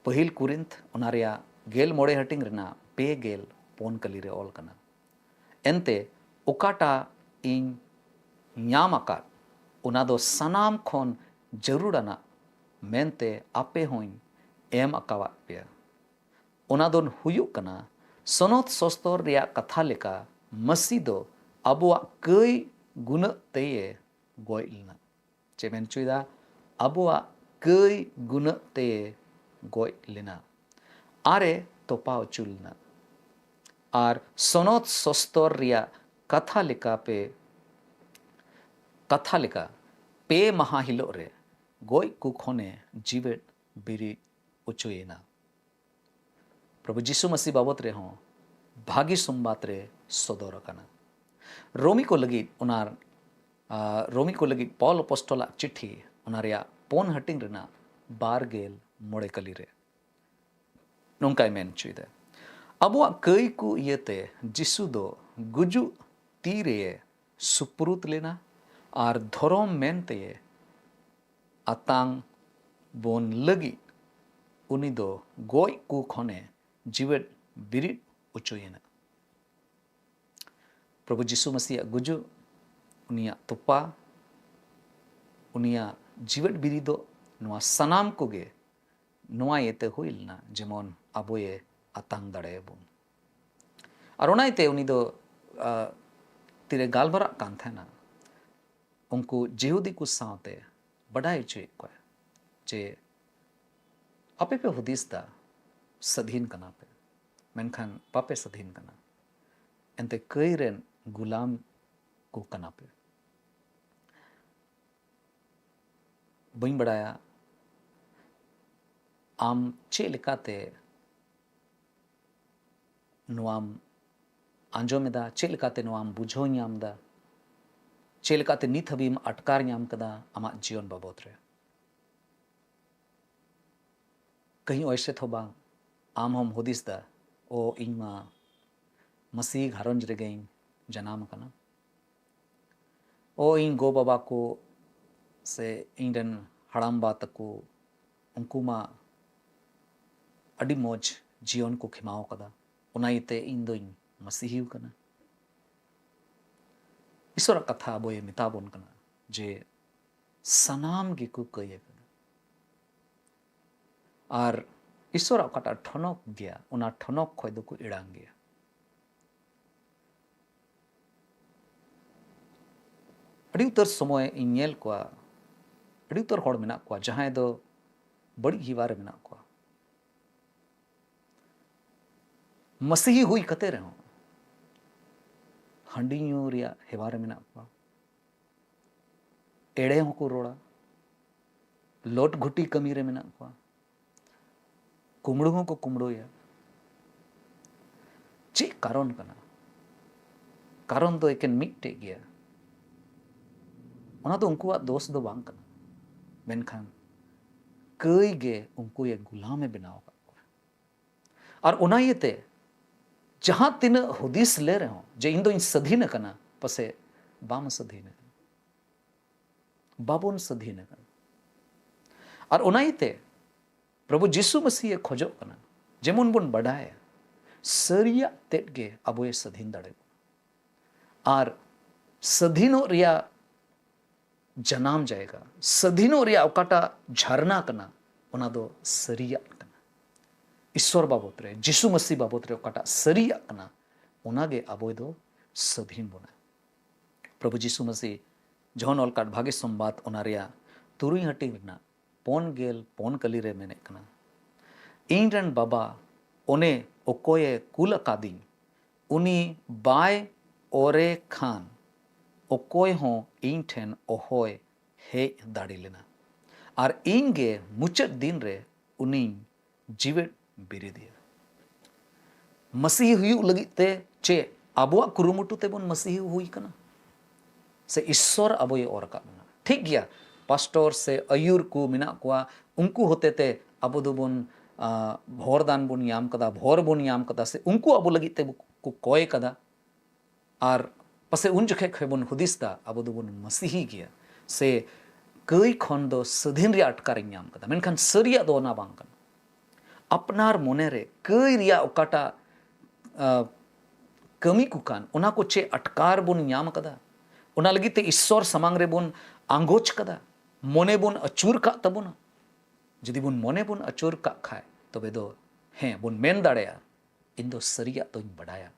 ᱯᱟᱹᱦᱤᱞ ᱠᱩᱨᱤᱱᱛᱷ, ᱚᱱᱟ ᱨᱮᱭᱟᱜ ᱜᱮᱞ ᱢᱚᱬᱮ ᱦᱟᱹᱴᱤᱧ ᱨᱮᱱᱟᱜ ᱯᱮ ᱜᱮᱞ ᱯᱩᱱ ᱠᱟᱹᱞᱤ ᱨᱮ ᱚᱞ ᱠᱟᱱᱟ, ᱮᱱᱛᱮ ᱚᱠᱟᱴᱟᱜ ᱤᱧ ᱧᱟᱢ ᱟᱠᱟᱫ, ᱚᱱᱟ ᱫᱚ ᱥᱟᱱᱟᱢ ᱠᱷᱚᱱ ᱡᱟᱹᱨᱩᱲᱟᱱᱟᱜ ᱢᱮᱱᱛᱮ ᱟᱯᱮ ᱦᱚᱸᱧ ᱮᱢ ᱟᱠᱟᱣᱟᱫ ᱯᱮᱭᱟ᱾ ᱚᱱᱟ ᱫᱚ ᱦᱩᱭᱩᱜ ᱠᱟᱱᱟ, ᱥᱚᱱᱚᱛ ᱥᱚᱥᱛᱚᱨ ᱨᱮᱭᱟᱜ ᱠᱟᱛᱷᱟ ᱞᱮᱠᱟ ᱢᱟᱹᱥᱤ ᱫᱚ ᱟᱵᱚᱣᱟᱜ ᱠᱟᱹᱭ ᱜᱩᱱᱟᱹᱜ ᱛᱮᱭᱮ ᱜᱚᱡ ᱞᱮᱱᱟ᱾ ᱪᱮᱫ ᱢᱮᱱ ᱦᱚᱪᱚᱭᱮᱫᱟ? ᱟᱵᱚᱣᱟᱜ ᱠᱟᱹᱭ ᱜᱩᱱᱟᱹᱜ ᱛᱮᱭᱮ ᱜᱚᱡ ᱞᱮᱱᱟ, ᱟᱨᱮ ᱛᱚᱯᱟ ᱦᱚᱪᱚ ᱞᱮᱱᱟ᱾ ᱟᱨ ᱥᱚᱱᱚᱛ ᱥᱚᱥᱛᱚᱨ ᱨᱮᱭᱟᱜ ᱠᱟᱛᱷᱟ ᱞᱮᱠᱟ ᱯᱮ, ᱠᱟᱛᱷᱟ ᱞᱮᱠᱟ ᱯᱮ ᱢᱟᱦᱟ ᱦᱤᱞᱳᱜ ᱨᱮ ᱜᱚᱡ ᱠᱚ ᱠᱷᱚᱱᱮ ᱡᱤᱣᱮᱫ ᱵᱤᱨᱤᱫ ᱦᱚᱪᱚᱭᱮᱱᱟ᱾ ᱯᱨᱚᱵᱷᱩ ᱡᱤᱥᱩ ᱢᱟᱹᱥᱤ ᱵᱟᱵᱚᱛ ᱨᱮᱦᱚᱸ ᱵᱷᱟᱹᱜᱤ ᱥᱚᱢᱵᱟᱫ ᱨᱮ ᱥᱚᱫᱚᱨ ᱟᱠᱟᱱᱟ᱾ ᱨᱳᱢᱤ ᱠᱚ ᱞᱟᱹᱜᱤᱫ ᱚᱱᱟ, ᱟ, ᱨᱳᱢᱤ ᱠᱚ ᱞᱟᱹᱜᱤᱫ ᱯᱚᱞ ᱟᱯᱚᱥᱴᱚᱞᱟᱜ ᱪᱤᱴᱷᱤ, ᱚᱱᱟ ᱨᱮᱭᱟᱜ ᱯᱩᱱ ᱦᱟᱹᱴᱤᱧ ᱨᱮᱱᱟᱜ ᱵᱟᱨ ᱜᱮᱞ ᱢᱚᱬᱮ ᱠᱟᱹᱞᱤ ᱨᱮ ᱱᱚᱝᱠᱟᱭ ᱢᱮᱱ ᱦᱚᱪᱚᱭᱮᱫᱟ, ᱟᱵᱚᱣᱟᱜ ᱠᱟᱹᱭ ᱠᱚ ᱤᱭᱟᱹᱛᱮ ᱡᱤᱥᱩ ᱫᱚ ᱜᱩᱡᱩᱜ ᱛᱤ ᱨᱮ ᱥᱩᱯᱨᱩᱫ ᱞᱮᱱᱟ ᱟᱨ ᱫᱷᱚᱨᱚᱢ ᱢᱮᱱᱛᱮ ᱟᱛᱟᱝ ᱵᱚᱱ ᱞᱟᱹᱜᱤᱫ ᱩᱱᱤ ᱫᱚ ᱜᱚᱡ ᱠᱚ ᱠᱷᱚᱱᱮ ᱡᱤᱣᱮᱫ ᱵᱤᱨᱤᱫ ᱦᱚᱪᱚᱭᱮᱱᱟ᱾ ᱯᱨᱚᱵᱷᱩ ᱡᱤᱥᱩ ᱢᱟᱹᱥᱤᱭᱟᱜ ᱜᱩᱡᱩᱜ, ᱩᱱᱤᱭᱟᱜ ᱛᱚᱯᱟ, ᱩᱱᱤᱭᱟᱜ ᱡᱤᱣᱮᱫ ᱵᱤᱨᱤᱫᱚᱜ, ᱱᱚᱣᱟ ᱥᱟᱱᱟᱢ ᱠᱚᱜᱮ ᱱᱚᱣᱟ ᱤᱭᱟᱹᱛᱮ ᱦᱩᱭ ᱞᱮᱱᱟ, ᱡᱮᱢᱚᱱ ᱟᱵᱚᱭᱮ ᱟᱛᱟᱝ ᱫᱟᱲᱮᱭᱟᱵᱚᱱ᱾ ᱟᱨ ᱚᱱᱟ ᱤᱭᱟᱹᱛᱮ ᱩᱱᱤ ᱫᱚ, ᱟ, ᱛᱤᱨᱮ ᱜᱟᱞᱢᱟᱨᱟᱜ ᱠᱟᱱ ᱛᱟᱦᱮᱱᱟ, ᱩᱱᱠᱩ ᱡᱤᱦᱩᱫᱤ ᱠᱚ ᱥᱟᱶᱛᱮ ᱵᱟᱰᱟᱭ ᱦᱚᱪᱚᱭᱮᱫ ᱠᱚᱣᱟ ᱡᱮ, ᱟᱯᱮ ᱯᱮ ᱦᱩᱫᱤᱥ ᱫᱟ ᱥᱟᱹᱫᱷᱤᱱ ᱠᱟᱱᱟ ᱯᱮ, ᱢᱮᱱᱠᱷᱟᱱ ᱵᱟᱯᱮ ᱥᱟᱹᱫᱷᱤᱱ ᱠᱟᱱᱟ, ᱮᱱᱛᱮ ᱠᱟᱹᱭ ᱨᱮᱱ ᱜᱩᱞᱟᱢ ᱠᱚ ᱠᱟᱱᱟ ᱯᱮ᱾ ᱵᱟᱹᱧ ᱵᱟᱲᱟᱭᱟ ᱟᱢ ᱪᱮᱫ ᱞᱮᱠᱟᱛᱮ ᱱᱚᱣᱟᱢ ᱟᱸᱡᱚᱢ ᱮᱫᱟ, ᱪᱮᱫ ᱞᱮᱠᱟᱛᱮ ᱱᱚᱣᱟᱢ ᱵᱩᱡᱷᱟᱹᱣ ᱧᱟᱢ ᱮᱫᱟ, ᱪᱮᱫ ᱞᱮᱠᱟᱛᱮ ᱱᱤᱛ ᱦᱟᱹᱵᱤᱡ ᱮᱢ ᱟᱴᱠᱟᱨ ᱧᱟᱢ ᱠᱟᱫᱟ ᱟᱢᱟᱜ ᱡᱤᱭᱚᱱ ᱵᱟᱵᱚᱫ ᱨᱮ᱾ ᱠᱟᱹᱦᱤ ᱚᱭᱥᱮ ᱛᱷᱚ ᱵᱟᱝ, ᱟᱢ ᱦᱚᱸᱢ ᱦᱩᱫᱤᱥ ᱫᱟ, ᱚ, ᱤᱧ ᱢᱟ ᱢᱟᱹᱥᱤ ᱜᱷᱟᱨᱚᱸᱡᱽ ᱨᱮᱜᱮᱧ ᱡᱟᱱᱟᱢ ᱟᱠᱟᱱᱟ, ᱚ, ᱤᱧ ᱜᱚ ᱵᱟᱵᱟ ᱠᱚ ᱥᱮ ᱤᱧ ᱨᱮᱱ ᱦᱟᱲᱟᱢᱵᱟ ᱛᱟᱠᱚ, ᱩᱱᱠᱩ ᱢᱟ ᱟᱹᱰᱤ ᱢᱚᱡᱽ ᱡᱤᱭᱚᱱ ᱠᱚ ᱠᱷᱮᱢᱟᱣ ᱠᱟᱫᱟ, ᱚᱱᱟ ᱤᱭᱟᱹᱛᱮ ᱤᱧ ᱫᱚᱧ ᱢᱟᱹᱥᱤᱦᱤᱣ ᱠᱟᱱᱟ᱾ ᱤᱥᱚᱨᱟᱜ ᱠᱟᱛᱷᱟ ᱟᱵᱚᱭ ᱢᱮᱛᱟ ᱵᱚᱱ ᱠᱟᱱᱟ ᱡᱮ ᱥᱟᱱᱟᱢ ᱜᱮᱠᱚ ᱠᱟᱹᱭ ᱟᱠᱟᱱᱟ᱾ ᱟᱨ ᱤᱥᱥᱚᱨᱟᱜ ᱚᱠᱟᱴᱟᱜ ᱴᱷᱚᱱᱚᱠ ᱜᱮᱭᱟ, ᱚᱱᱟ ᱴᱷᱚᱱᱚᱠ ᱠᱷᱚᱱ ᱫᱚᱠᱚ ᱮᱲᱟᱝ ᱜᱮᱭᱟ᱾ ᱟᱹᱰᱤ ᱩᱛᱟᱹᱨ ᱥᱚᱢᱚᱭ ᱤᱧ ᱧᱮᱞ ᱠᱚᱣᱟ, ᱟᱹᱰᱤ ᱩᱛᱟᱹᱨ ᱦᱚᱲ ᱢᱮᱱᱟᱜ ᱠᱚᱣᱟ ᱡᱟᱦᱟᱸᱭ ᱫᱚ ᱵᱟᱹᱲᱤᱡ ᱦᱮᱣᱟ ᱨᱮ ᱢᱮᱱᱟᱜ ᱠᱚᱣᱟ᱾ ᱢᱟᱥᱤᱦᱤ ᱦᱩᱭ ᱠᱟᱛᱮ ᱨᱮᱦᱚᱸ ᱦᱟᱺᱰᱤ ᱧᱩ ᱨᱮᱭᱟᱜ ᱦᱮᱣᱟ ᱨᱮ ᱢᱮᱱᱟᱜ ᱠᱚᱣᱟ, ᱮᱲᱮ ᱦᱚᱸᱠᱚ ᱨᱚᱲᱟ, ᱞᱚᱴ ᱜᱷᱩᱴᱤ ᱠᱟᱹᱢᱤ ᱨᱮ ᱢᱮᱱᱟᱜ ᱠᱚᱣᱟ, ᱠᱩᱢᱲᱩ ᱦᱚᱸᱠᱚ ᱠᱩᱢᱲᱩᱭᱟ᱾ ᱪᱮᱫ ᱠᱟᱨᱚᱱ ᱠᱟᱱᱟ? ᱠᱟᱨᱚᱱ ᱫᱚ ᱮᱠᱮᱱ ᱢᱤᱫᱴᱮᱡ ᱜᱮᱭᱟ᱾ ᱚᱱᱟ ᱫᱚ ᱩᱱᱠᱩᱣᱟᱜ ᱫᱳᱥ ᱫᱚ ᱵᱟᱝ ᱠᱟᱱᱟ, ᱢᱮᱱᱠᱷᱟᱱ ᱠᱟᱹᱭ ᱜᱮ ᱩᱱᱠᱩᱭᱮ ᱜᱩᱞᱟᱢᱮ ᱵᱮᱱᱟᱣ ᱟᱠᱟᱫ ᱠᱚᱣᱟ᱾ ᱟᱨ ᱚᱱᱟ ᱤᱭᱟᱹᱛᱮ ᱡᱟᱦᱟᱸ ᱛᱤᱱᱟᱹᱜ ᱦᱩᱫᱤᱥ ᱞᱮ ᱨᱮᱦᱚᱸ ᱡᱮ ᱤᱧ ᱫᱚᱧ ᱥᱟᱹᱫᱷᱤᱱ ᱟᱠᱟᱱᱟ, ᱯᱟᱥᱮ ᱵᱟᱢ ᱥᱟᱹᱫᱷᱤᱱ ᱟᱠᱟᱱᱟ, ᱵᱟᱵᱚᱱ ᱥᱟᱹᱫᱷᱤᱱ ᱟᱠᱟᱱᱟ᱾ ᱟᱨ ᱚᱱᱟ ᱤᱭᱟᱹᱛᱮ ᱯᱨᱚᱵᱷᱩ ᱡᱤᱥᱩ ᱢᱟᱹᱥᱤᱦ ᱮ ᱠᱷᱚᱡᱚᱜ ᱠᱟᱱᱟ, ᱡᱮᱢᱚᱱ ᱵᱚᱱ ᱵᱟᱰᱟᱭᱟ, ᱥᱟᱹᱨᱤᱭᱟᱜ ᱛᱮᱫ ᱜᱮ ᱟᱵᱚᱭ ᱥᱟᱹᱫᱷᱤᱱ ᱫᱟᱲᱮ ᱵᱚᱱᱟ᱾ ᱟᱨ ᱥᱟᱹᱫᱷᱤᱱᱚᱜ ᱨᱮᱭᱟᱜ ᱡᱟᱱᱟᱢ ᱡᱟᱭᱜᱟ, ᱥᱟᱹᱫᱷᱤᱱᱚᱜ ᱨᱮᱭᱟᱜ ᱚᱠᱟᱴᱟᱜ ᱡᱷᱟᱨᱱᱟ ᱠᱟᱱᱟ, ᱚᱱᱟ ᱫᱚ ᱥᱟᱹᱨᱤᱭᱟᱜ ᱠᱟᱱᱟ᱾ ᱤᱥᱥᱚᱨ ᱵᱟᱵᱚᱛ ᱨᱮ, ᱡᱤᱥᱩ ᱢᱟᱹᱥᱤ ᱵᱟᱵᱚᱛ ᱨᱮ ᱚᱠᱟᱴᱟᱜ ᱥᱟᱹᱨᱤᱭᱟᱜ ᱠᱟᱱᱟ, ᱚᱱᱟᱜᱮ ᱟᱵᱚ ᱫᱚ ᱥᱟᱹᱫᱷᱤᱱ ᱵᱚᱱᱟ᱾ ᱯᱨᱚᱵᱷᱩ ᱡᱤᱥᱩ ᱢᱟᱹᱥᱤ ᱡᱚᱦᱚᱱ ᱚᱞ ᱠᱟᱫ ᱵᱷᱟᱜᱮ ᱥᱚᱢᱵᱟᱫ, ᱚᱱᱟ ᱨᱮᱭᱟᱜ ᱛᱩᱨᱩᱭ ᱦᱟᱹᱴᱤᱧ ᱨᱮᱱᱟᱜ ᱯᱩᱱ ᱜᱮᱞ ᱯᱩᱱ ᱠᱟᱹᱞᱤ ᱨᱮ ᱢᱮᱱᱮᱫ ᱠᱟᱱᱟ, "ᱤᱧ ᱨᱮᱱ ᱵᱟᱵᱟ ᱚᱱᱮ ᱚᱠᱚᱭᱮ ᱠᱩᱞ ᱟᱠᱟᱫᱤᱧ, ᱩᱱᱤ ᱵᱟᱭ ᱚᱨᱮ ᱠᱷᱟᱱ ᱚᱠᱚᱭ ᱦᱚᱸ ᱤᱧ ᱴᱷᱮᱱ ᱚᱦᱚᱭ ᱦᱮᱡ ᱫᱟᱲᱮ ᱞᱮᱱᱟ, ᱟᱨ ᱤᱧ ᱜᱮ ᱢᱩᱪᱟᱹᱫ ᱫᱤᱱ ᱨᱮ ᱩᱱᱤᱧ ᱡᱤᱣᱮᱫ ᱵᱮᱨᱮᱫᱮᱭᱟ᱾" ᱢᱟᱹᱥᱤᱦᱤ ᱦᱩᱭᱩᱜ ᱞᱟᱹᱜᱤᱫ ᱛᱮ ᱪᱮᱫ ᱟᱵᱚᱣᱟᱜ ᱠᱩᱨᱩᱢᱩᱴᱩ ᱛᱮᱵᱚᱱ ᱢᱟᱹᱥᱤᱦᱤ ᱦᱩᱭ ᱠᱟᱱᱟ? ᱥᱮ ᱤᱥᱥᱚᱨ ᱟᱵᱚᱭ ᱚᱨ ᱟᱠᱟᱫ ᱵᱚᱱᱟ? ᱴᱷᱤᱠ ᱜᱮᱭᱟ, ᱯᱟᱥᱴᱚᱨ ᱥᱮ ᱟᱹᱭᱩᱨ ᱠᱚ ᱢᱮᱱᱟᱜ ᱠᱚᱣᱟ, ᱩᱱᱠᱩ ᱦᱚᱛᱮ ᱛᱮ ᱟᱵᱚ ᱫᱚᱵᱚᱱ, ᱟ, ᱵᱷᱚᱨ ᱫᱟᱱ ᱵᱚᱱ ᱧᱟᱢ ᱠᱟᱫᱟ, ᱵᱷᱚᱨ ᱵᱚᱱ ᱧᱟᱢ ᱠᱟᱫᱟ, ᱥᱮ ᱩᱱᱠᱩ ᱟᱵᱚ ᱞᱟᱹᱜᱤᱫ ᱛᱮ ᱠᱚ ᱠᱚᱭ ᱠᱟᱫᱟ᱾ ᱟᱨ ᱯᱟᱥᱮ ᱩᱱ ᱡᱚᱠᱷᱮᱡ ᱠᱷᱚᱱ ᱵᱚᱱ ᱦᱩᱫᱤᱥ ᱫᱟ, ᱟᱵᱚ ᱫᱚᱵᱚᱱ ᱢᱟᱹᱥᱤᱦᱤ ᱜᱮᱭᱟ, ᱥᱮ ᱠᱟᱹᱭ ᱠᱷᱚᱱ ᱫᱚ ᱥᱟᱹᱫᱷᱤᱱ ᱨᱮᱭᱟᱜ ᱟᱴᱠᱟᱨᱤᱧ ᱧᱟᱢ ᱠᱟᱫᱟ, ᱢᱮᱱᱠᱷᱟᱱ ᱥᱟᱹᱨᱤᱭᱟᱜ ᱫᱚ ᱚᱱᱟ ᱵᱟᱝ ᱠᱟᱱᱟ᱾ ᱟᱯᱱᱟᱨ ᱢᱚᱱᱮᱨᱮ ᱠᱟᱹᱭ ᱨᱮᱭᱟᱜ ᱚᱠᱟᱴᱟᱜ, ᱟ, ᱠᱟᱹᱢᱤ ᱠᱚ ᱠᱟᱱ, ᱚᱱᱟ ᱠᱚ ᱪᱮᱫ ᱟᱴᱠᱟᱨ ᱵᱚᱱ ᱧᱟᱢ ᱟᱠᱟᱫᱟ? ᱚᱱᱟ ᱞᱟᱹᱜᱤᱫ ᱛᱮ ᱤᱥᱥᱚᱨ ᱥᱟᱢᱟᱝ ᱨᱮᱵᱚᱱ ᱟᱸᱜᱚᱪ ᱠᱟᱫᱟ, ᱢᱚᱱᱮ ᱵᱚᱱ ᱟᱹᱪᱩᱨ ᱠᱟᱜ ᱛᱟᱵᱚᱱᱟ? ᱡᱩᱫᱤ ᱵᱚᱱ ᱢᱚᱱᱮ ᱵᱚᱱ ᱟᱹᱪᱩᱨ ᱠᱟᱜ ᱠᱷᱟᱡ, ᱛᱚᱵᱮ ᱫᱚ ᱦᱮᱸ ᱵᱚᱱ ᱢᱮᱱ ᱫᱟᱲᱮᱭᱟᱜᱼᱟ, "ᱤᱧ ᱫᱚ ᱥᱟᱹᱨᱤᱭᱟᱜ ᱫᱚᱧ ᱵᱟᱰᱟᱭᱟ,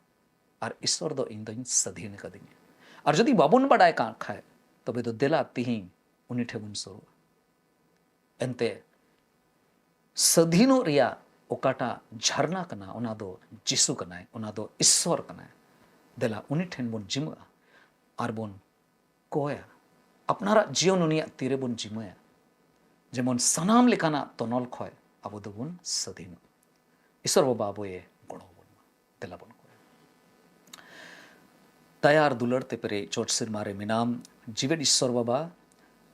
ᱟᱨ ᱤᱥᱥᱚᱨ ᱫᱚ ᱤᱧ ᱫᱚᱧ ᱥᱟᱹᱫᱷᱤᱱ ᱟᱠᱟᱫᱤᱧᱟ᱾" ᱟᱨ ᱡᱩᱫᱤ ᱵᱟᱵᱚᱱ ᱵᱟᱰᱟᱭ ᱠᱟᱜ ᱠᱷᱟᱡ, ᱛᱚᱵᱮ ᱫᱚ ᱫᱮᱞᱟ ᱛᱤᱦᱤᱧ ᱩᱱᱤ ᱴᱷᱮᱱ ᱵᱚᱱ ᱥᱩᱨᱩᱜᱼᱟ᱾ ᱮᱱᱛᱮ ᱥᱟᱹᱫᱷᱤᱱᱚᱜ ᱨᱮᱭᱟᱜ ᱚᱠᱟᱴᱟᱜ ᱡᱷᱟᱨᱱᱟ ᱠᱟᱱᱟ, ᱚᱱᱟ ᱫᱚ ᱡᱤᱥᱩ ᱠᱟᱱᱟᱭ, ᱚᱱᱟ ᱫᱚ ᱤᱥᱥᱚᱨ ᱠᱟᱱᱟᱭ᱾ ᱫᱮᱞᱟ ᱩᱱᱤ ᱴᱷᱮᱱ ᱵᱚᱱ ᱡᱤᱢᱟᱹᱜᱼᱟ ᱟᱨ ᱵᱚᱱ ᱠᱚᱭᱟ᱾ ᱟᱯᱱᱟᱨᱟᱜ ᱡᱤᱭᱚᱱ ᱩᱱᱤᱭᱟᱜ ᱛᱤᱨᱮ ᱵᱚᱱ ᱡᱤᱢᱟᱹᱭᱟ, ᱡᱮᱢᱚᱱ ᱥᱟᱱᱟᱢ ᱞᱮᱠᱟᱱᱟᱜ ᱛᱚᱱᱚᱞ ᱠᱷᱚᱱ ᱟᱵᱚ ᱫᱚᱵᱚᱱ ᱥᱟᱹᱫᱷᱤᱱᱚᱜᱼᱟ᱾ ᱤᱥᱥᱚᱨ ᱵᱟᱵᱟ ᱟᱵᱚᱭᱮ ᱜᱚᱲᱚ ᱟᱵᱚᱱ ᱢᱟ᱾ ᱫᱮᱞᱟ ᱵᱚᱱ ᱠᱚᱭᱟ᱾ ᱫᱟᱭᱟ ᱟᱨ ᱫᱩᱞᱟᱹᱲ ᱛᱮ ᱯᱮᱨᱮᱡ ᱪᱚᱴ ᱥᱮᱨᱢᱟ ᱨᱮ ᱢᱮᱱᱟᱢ, ᱡᱤᱣᱮᱫ ᱤᱥᱥᱚᱨ ᱵᱟᱵᱟ,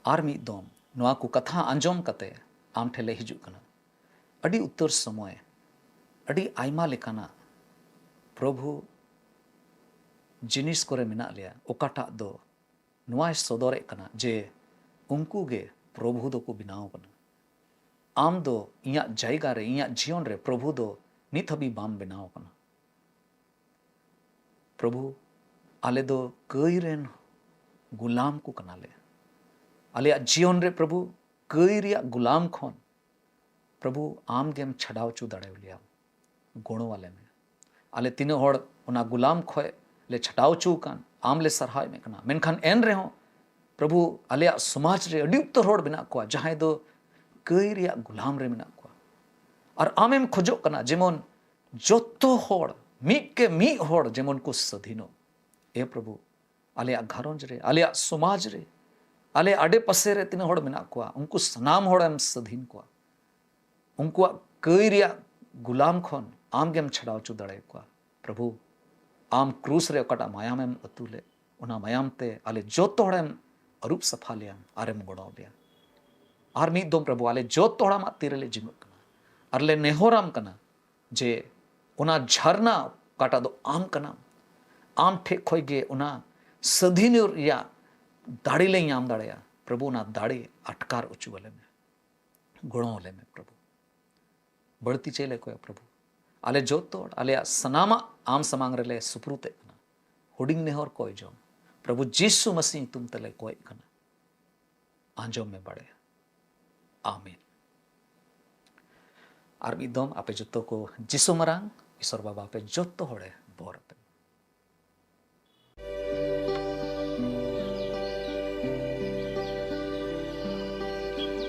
ᱟᱨ ᱢᱤᱫ ᱫᱚᱢ ᱱᱚᱣᱟ ᱠᱚ ᱠᱟᱛᱷᱟ ᱟᱸᱡᱚᱢ ᱠᱟᱛᱮ ᱟᱢ ᱴᱷᱮᱱ ᱞᱮ ᱦᱤᱡᱩᱜ ᱠᱟᱱᱟ᱾ ᱟᱹᱰᱤ ᱩᱛᱟᱹᱨ ᱥᱚᱢᱚᱭ, ᱟᱹᱰᱤ ᱟᱭᱢᱟ ᱞᱮᱠᱟᱱᱟᱜ ᱯᱨᱚᱵᱷᱩ ᱡᱤᱱᱤᱥ ᱠᱚᱨᱮ ᱢᱮᱱᱟᱜ ᱞᱮᱭᱟ, ᱚᱠᱟᱴᱟᱜ ᱫᱚ ᱱᱚᱣᱟᱭ ᱥᱚᱫᱚᱨᱮᱫ ᱠᱟᱱᱟ ᱡᱮ ᱩᱱᱠᱩ ᱜᱮ ᱯᱨᱚᱵᱷᱩ ᱫᱚᱠᱚ ᱵᱮᱱᱟᱣ ᱠᱟᱱᱟ᱾ ᱟᱢ ᱫᱚ ᱤᱧᱟᱹᱜ ᱡᱟᱭᱜᱟ ᱨᱮ, ᱤᱧᱟᱹᱜ ᱡᱤᱭᱚᱱ ᱨᱮ ᱯᱨᱚᱵᱷᱩ ᱫᱚ ᱱᱤᱛ ᱦᱟᱹᱵᱤᱡ ᱵᱟᱢ ᱵᱮᱱᱟᱣ ᱠᱟᱱᱟ᱾ ᱯᱨᱚᱵᱷᱩ, ᱟᱞᱮ ᱫᱚ ᱠᱟᱹᱭ ᱨᱮᱱ ᱜᱩᱞᱟᱢ ᱠᱚ ᱠᱟᱱᱟᱞᱮ᱾ ᱟᱞᱮᱭᱟᱜ ᱡᱤᱭᱚᱱ ᱨᱮ ᱯᱨᱚᱵᱷᱩ, ᱠᱟᱹᱭ ᱨᱮᱭᱟᱜ ᱜᱩᱞᱟᱢ ᱠᱷᱚᱱ ᱯᱨᱚᱵᱷᱩ ᱟᱢ ᱜᱮᱢ ᱪᱷᱟᱰᱟᱣ ᱦᱚᱪᱚ ᱫᱟᱲᱮᱭᱟᱞᱮᱭᱟ᱾ ᱜᱚᱲᱚ ᱟᱞᱮ ᱢᱮ᱾ ᱟᱞᱮ ᱛᱤᱱᱟᱹᱜ ᱦᱚᱲ ᱚᱱᱟ ᱜᱩᱞᱟᱢ ᱠᱷᱚᱱ ᱞᱮ ᱪᱷᱟᱰᱟᱣ ᱦᱚᱪᱚ ᱟᱠᱟᱱ, ᱟᱢ ᱞᱮ ᱥᱟᱨᱦᱟᱣᱮᱫ ᱢᱮ ᱠᱟᱱᱟ, ᱢᱮᱱᱠᱷᱟᱱ ᱮᱱ ᱨᱮᱦᱚᱸ ᱯᱨᱚᱵᱷᱩ, ᱟᱞᱮᱭᱟᱜ ᱥᱚᱢᱟᱡᱽ ᱨᱮ ᱟᱹᱰᱤ ᱩᱛᱟᱹᱨ ᱦᱚᱲ ᱢᱮᱱᱟᱜ ᱠᱚᱣᱟ ᱡᱟᱦᱟᱸᱭ ᱫᱚ ᱠᱟᱹᱭ ᱨᱮᱭᱟᱜ ᱜᱩᱞᱟᱢ ᱨᱮ ᱢᱮᱱᱟᱜ ᱠᱚᱣᱟ᱾ ᱟᱨ ᱟᱢᱮᱢ ᱠᱷᱚᱡᱚᱜ ᱠᱟᱱᱟ ᱡᱮᱢᱚᱱ ᱡᱚᱛᱚ ᱦᱚᱲ ᱢᱤᱫ ᱠᱮ ᱢᱤᱫ ᱦᱚᱲ ᱡᱮᱢᱚᱱ ᱠᱚ ᱥᱟᱹᱫᱷᱤᱱᱚᱜ᱾ ᱮ ᱯᱨᱚᱵᱷᱩ, ᱟᱞᱮᱭᱟᱜ ᱜᱷᱟᱨᱚᱸᱡᱽ ᱨᱮ, ᱟᱞᱮᱭᱟᱜ ᱥᱚᱢᱟᱡᱽ ᱨᱮ, ᱟᱞᱮ ᱟᱰᱮ ᱯᱟᱥᱮ ᱨᱮ ᱛᱤᱱᱟᱹᱜ ᱦᱚᱲ ᱢᱮᱱᱟᱜ ᱠᱚᱣᱟ, ᱩᱱᱠᱩ ᱥᱟᱱᱟᱢ ᱦᱚᱲᱮᱢ ᱥᱟᱹᱫᱷᱤᱱ ᱠᱚᱣᱟ᱾ ᱩᱱᱠᱩᱣᱟᱜ ᱠᱟᱹᱭ ᱨᱮᱭᱟᱜ ᱜᱩᱞᱟᱢ ᱠᱷᱚᱱ ᱟᱢ ᱜᱮᱢ ᱪᱷᱟᱰᱟᱣ ᱦᱚᱪᱚ ᱫᱟᱲᱮᱭᱟᱠᱚᱣᱟ᱾ ᱯᱨᱚᱵᱷᱩ, ᱟᱢ ᱠᱨᱩᱥ ᱨᱮ ᱚᱠᱟᱴᱟᱜ ᱢᱟᱭᱟᱢᱮᱢ ᱟᱹᱛᱩ ᱞᱮᱫ, ᱚᱱᱟ ᱢᱟᱭᱟᱢ ᱛᱮ ᱟᱞᱮ ᱡᱚᱛᱚ ᱦᱚᱲᱮᱢ ᱟᱹᱨᱩᱵ ᱥᱟᱯᱷᱟ ᱞᱮᱭᱟ ᱟᱨᱮᱢ ᱜᱚᱲᱚ ᱞᱮᱭᱟ᱾ ᱟᱨ ᱢᱤᱫ ᱫᱚᱢ ᱯᱨᱚᱵᱷᱩ, ᱟᱞᱮ ᱡᱚᱛᱚ ᱦᱚᱲ ᱟᱢᱟᱜ ᱛᱤ ᱨᱮᱞᱮ ᱡᱤᱢᱟᱹᱜ ᱠᱟᱱᱟ ᱟᱨ ᱞᱮ ᱱᱮᱦᱚᱨᱟᱢ ᱠᱟᱱᱟ ᱡᱮ ᱚᱱᱟ ᱡᱷᱟᱨᱱᱟ ᱚᱠᱟᱴᱟᱜ ᱫᱚ ᱟᱢ ᱠᱟᱱᱟᱢ, ᱟᱢ ᱴᱷᱮᱡ ᱠᱷᱚᱡ ᱜᱮ ᱚᱱᱟ ᱥᱟᱹᱫᱷᱤᱱ ᱨᱮᱭᱟᱜ ᱫᱟᱲᱮ ᱞᱮ ᱧᱟᱢ ᱫᱟᱲᱮᱭᱟᱜᱼᱟ᱾ ᱯᱨᱚᱵᱷᱩ, ᱚᱱᱟ ᱫᱟᱲᱮ ᱟᱴᱠᱟᱨ ᱦᱚᱪᱚ ᱟᱞᱮ ᱢᱮ, ᱜᱚᱲᱚ ᱟᱞᱮ ᱢᱮ ᱯᱨᱚᱵᱷᱩ᱾ ᱵᱟᱹᱲᱛᱤ ᱪᱮᱫ ᱞᱮ ᱠᱚᱭᱟ ᱯᱨᱚᱵᱷᱩ? ᱟᱞᱮ ᱡᱚᱛᱚ ᱦᱚᱲ, ᱟᱞᱮᱭᱟᱜ ᱥᱟᱱᱟᱢᱟᱜ ᱟᱢ ᱥᱟᱢᱟᱝ ᱨᱮᱞᱮ ᱥᱩᱯᱨᱩᱛᱮᱫ ᱠᱟᱱᱟ᱾ ᱦᱩᱰᱤᱧ ᱱᱮᱦᱚᱨ ᱠᱚᱭ ᱡᱚᱝ, ᱯᱨᱚᱵᱷᱩ ᱡᱤᱥᱩ ᱢᱟᱥᱤ ᱧᱩᱛᱩᱢ ᱛᱮᱞᱮ ᱠᱚᱭᱮᱫ ᱠᱟᱱᱟ᱾ ᱟᱸᱡᱚᱢ ᱢᱮ ᱵᱟᱲᱮ᱾ ᱟᱢᱮᱱ᱾ ᱟᱨ ᱢᱤᱫ ᱫᱚᱢ ᱟᱯᱮ ᱡᱚᱛᱚ ᱠᱚ ᱡᱤᱥᱩ ᱢᱟᱨᱟᱝ ᱤᱥᱚᱨ ᱵᱟᱵᱟ ᱟᱯᱮ ᱡᱚᱛᱚ ᱦᱚᱲᱮ ᱵᱚᱨ ᱟᱯᱮ᱾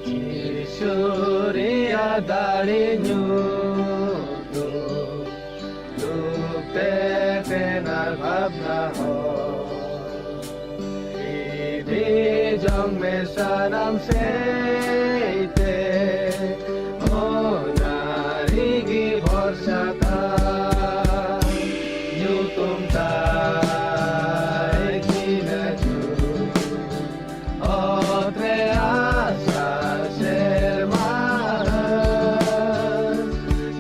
ᱡᱤᱥᱩ ᱨᱮᱭᱟᱜ ᱫᱟᱲᱮ ᱧᱩᱛᱩᱢ, ᱞᱩᱯᱮ ᱛᱮᱱᱟᱨ ᱵᱷᱟᱵᱽᱱᱟ ᱦᱚᱸ᱾ ᱤᱫᱤ ᱡᱚᱝ ᱢᱮ ᱥᱟᱱᱟᱢ ᱥᱮᱫ ᱛᱮ, ᱚᱱᱟ ᱨᱮᱜᱮ ᱵᱷᱚᱨᱥᱟ ᱛᱟᱭ᱾ ᱧᱩᱛᱩᱢ ᱛᱟᱭ ᱛᱤᱱᱟᱹᱜ ᱡᱩᱛ, ᱚᱛ ᱨᱮ ᱟᱥᱟ ᱥᱮᱨᱢᱟ ᱦᱟᱹᱥ᱾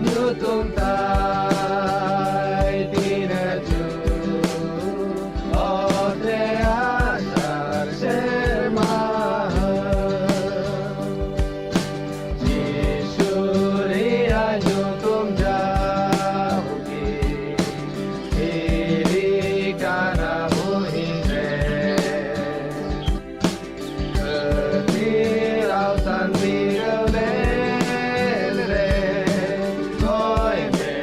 ᱧᱩᱛᱩᱢ ᱛᱟᱭ ᱛᱤᱱᱟᱹᱜ ᱡᱩᱛ, ᱚᱛ ᱨᱮ ᱟᱥᱟ ᱥᱮᱨᱢᱟ ᱦᱟᱹᱥ᱾ ᱡᱤᱥᱩ ᱨᱮᱭᱟᱜ ᱧᱩᱛᱩᱢ ᱡᱟᱣᱜᱮ ᱫᱷᱤᱨᱤ ᱠᱟᱱᱟ ᱵᱩᱦᱤᱱ ᱨᱮ᱾ ᱠᱷᱟᱹᱛᱤᱨ ᱟᱣᱥᱟᱱ ᱵᱤᱨᱟᱹᱣ ᱞᱮᱱ ᱨᱮ, ᱠᱚᱭ ᱢᱮ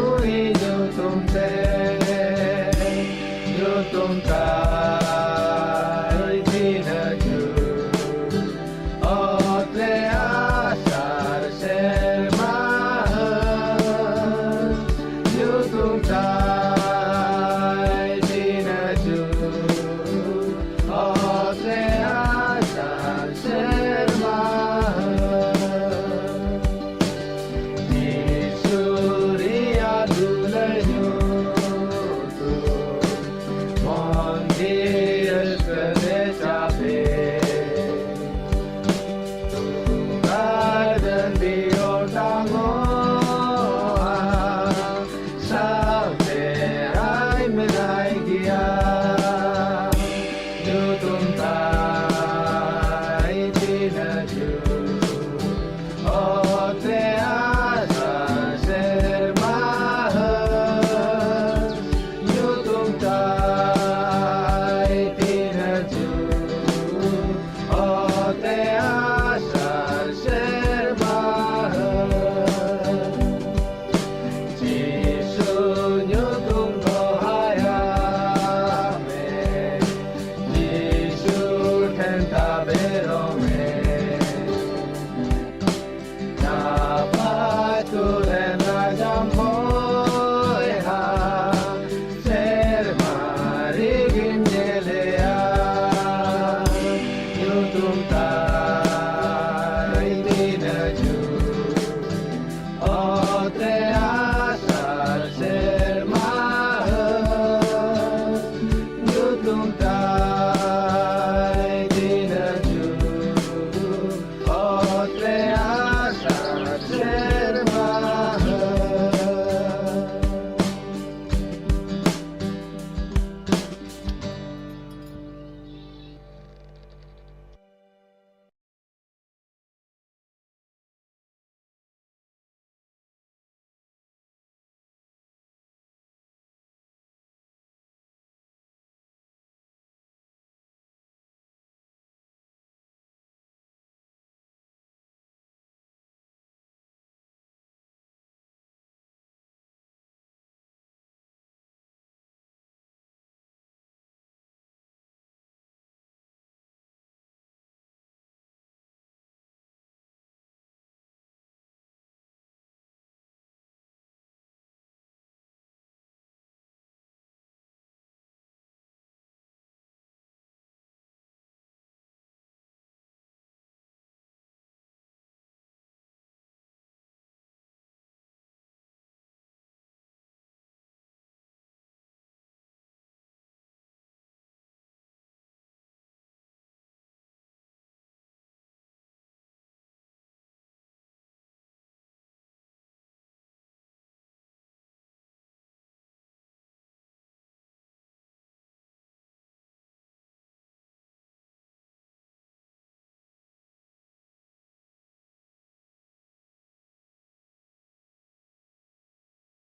ᱩᱱᱤ ᱧᱩᱛᱩᱢ ᱛᱮ᱾ ᱧᱩᱛᱩᱢ ᱛᱟᱭ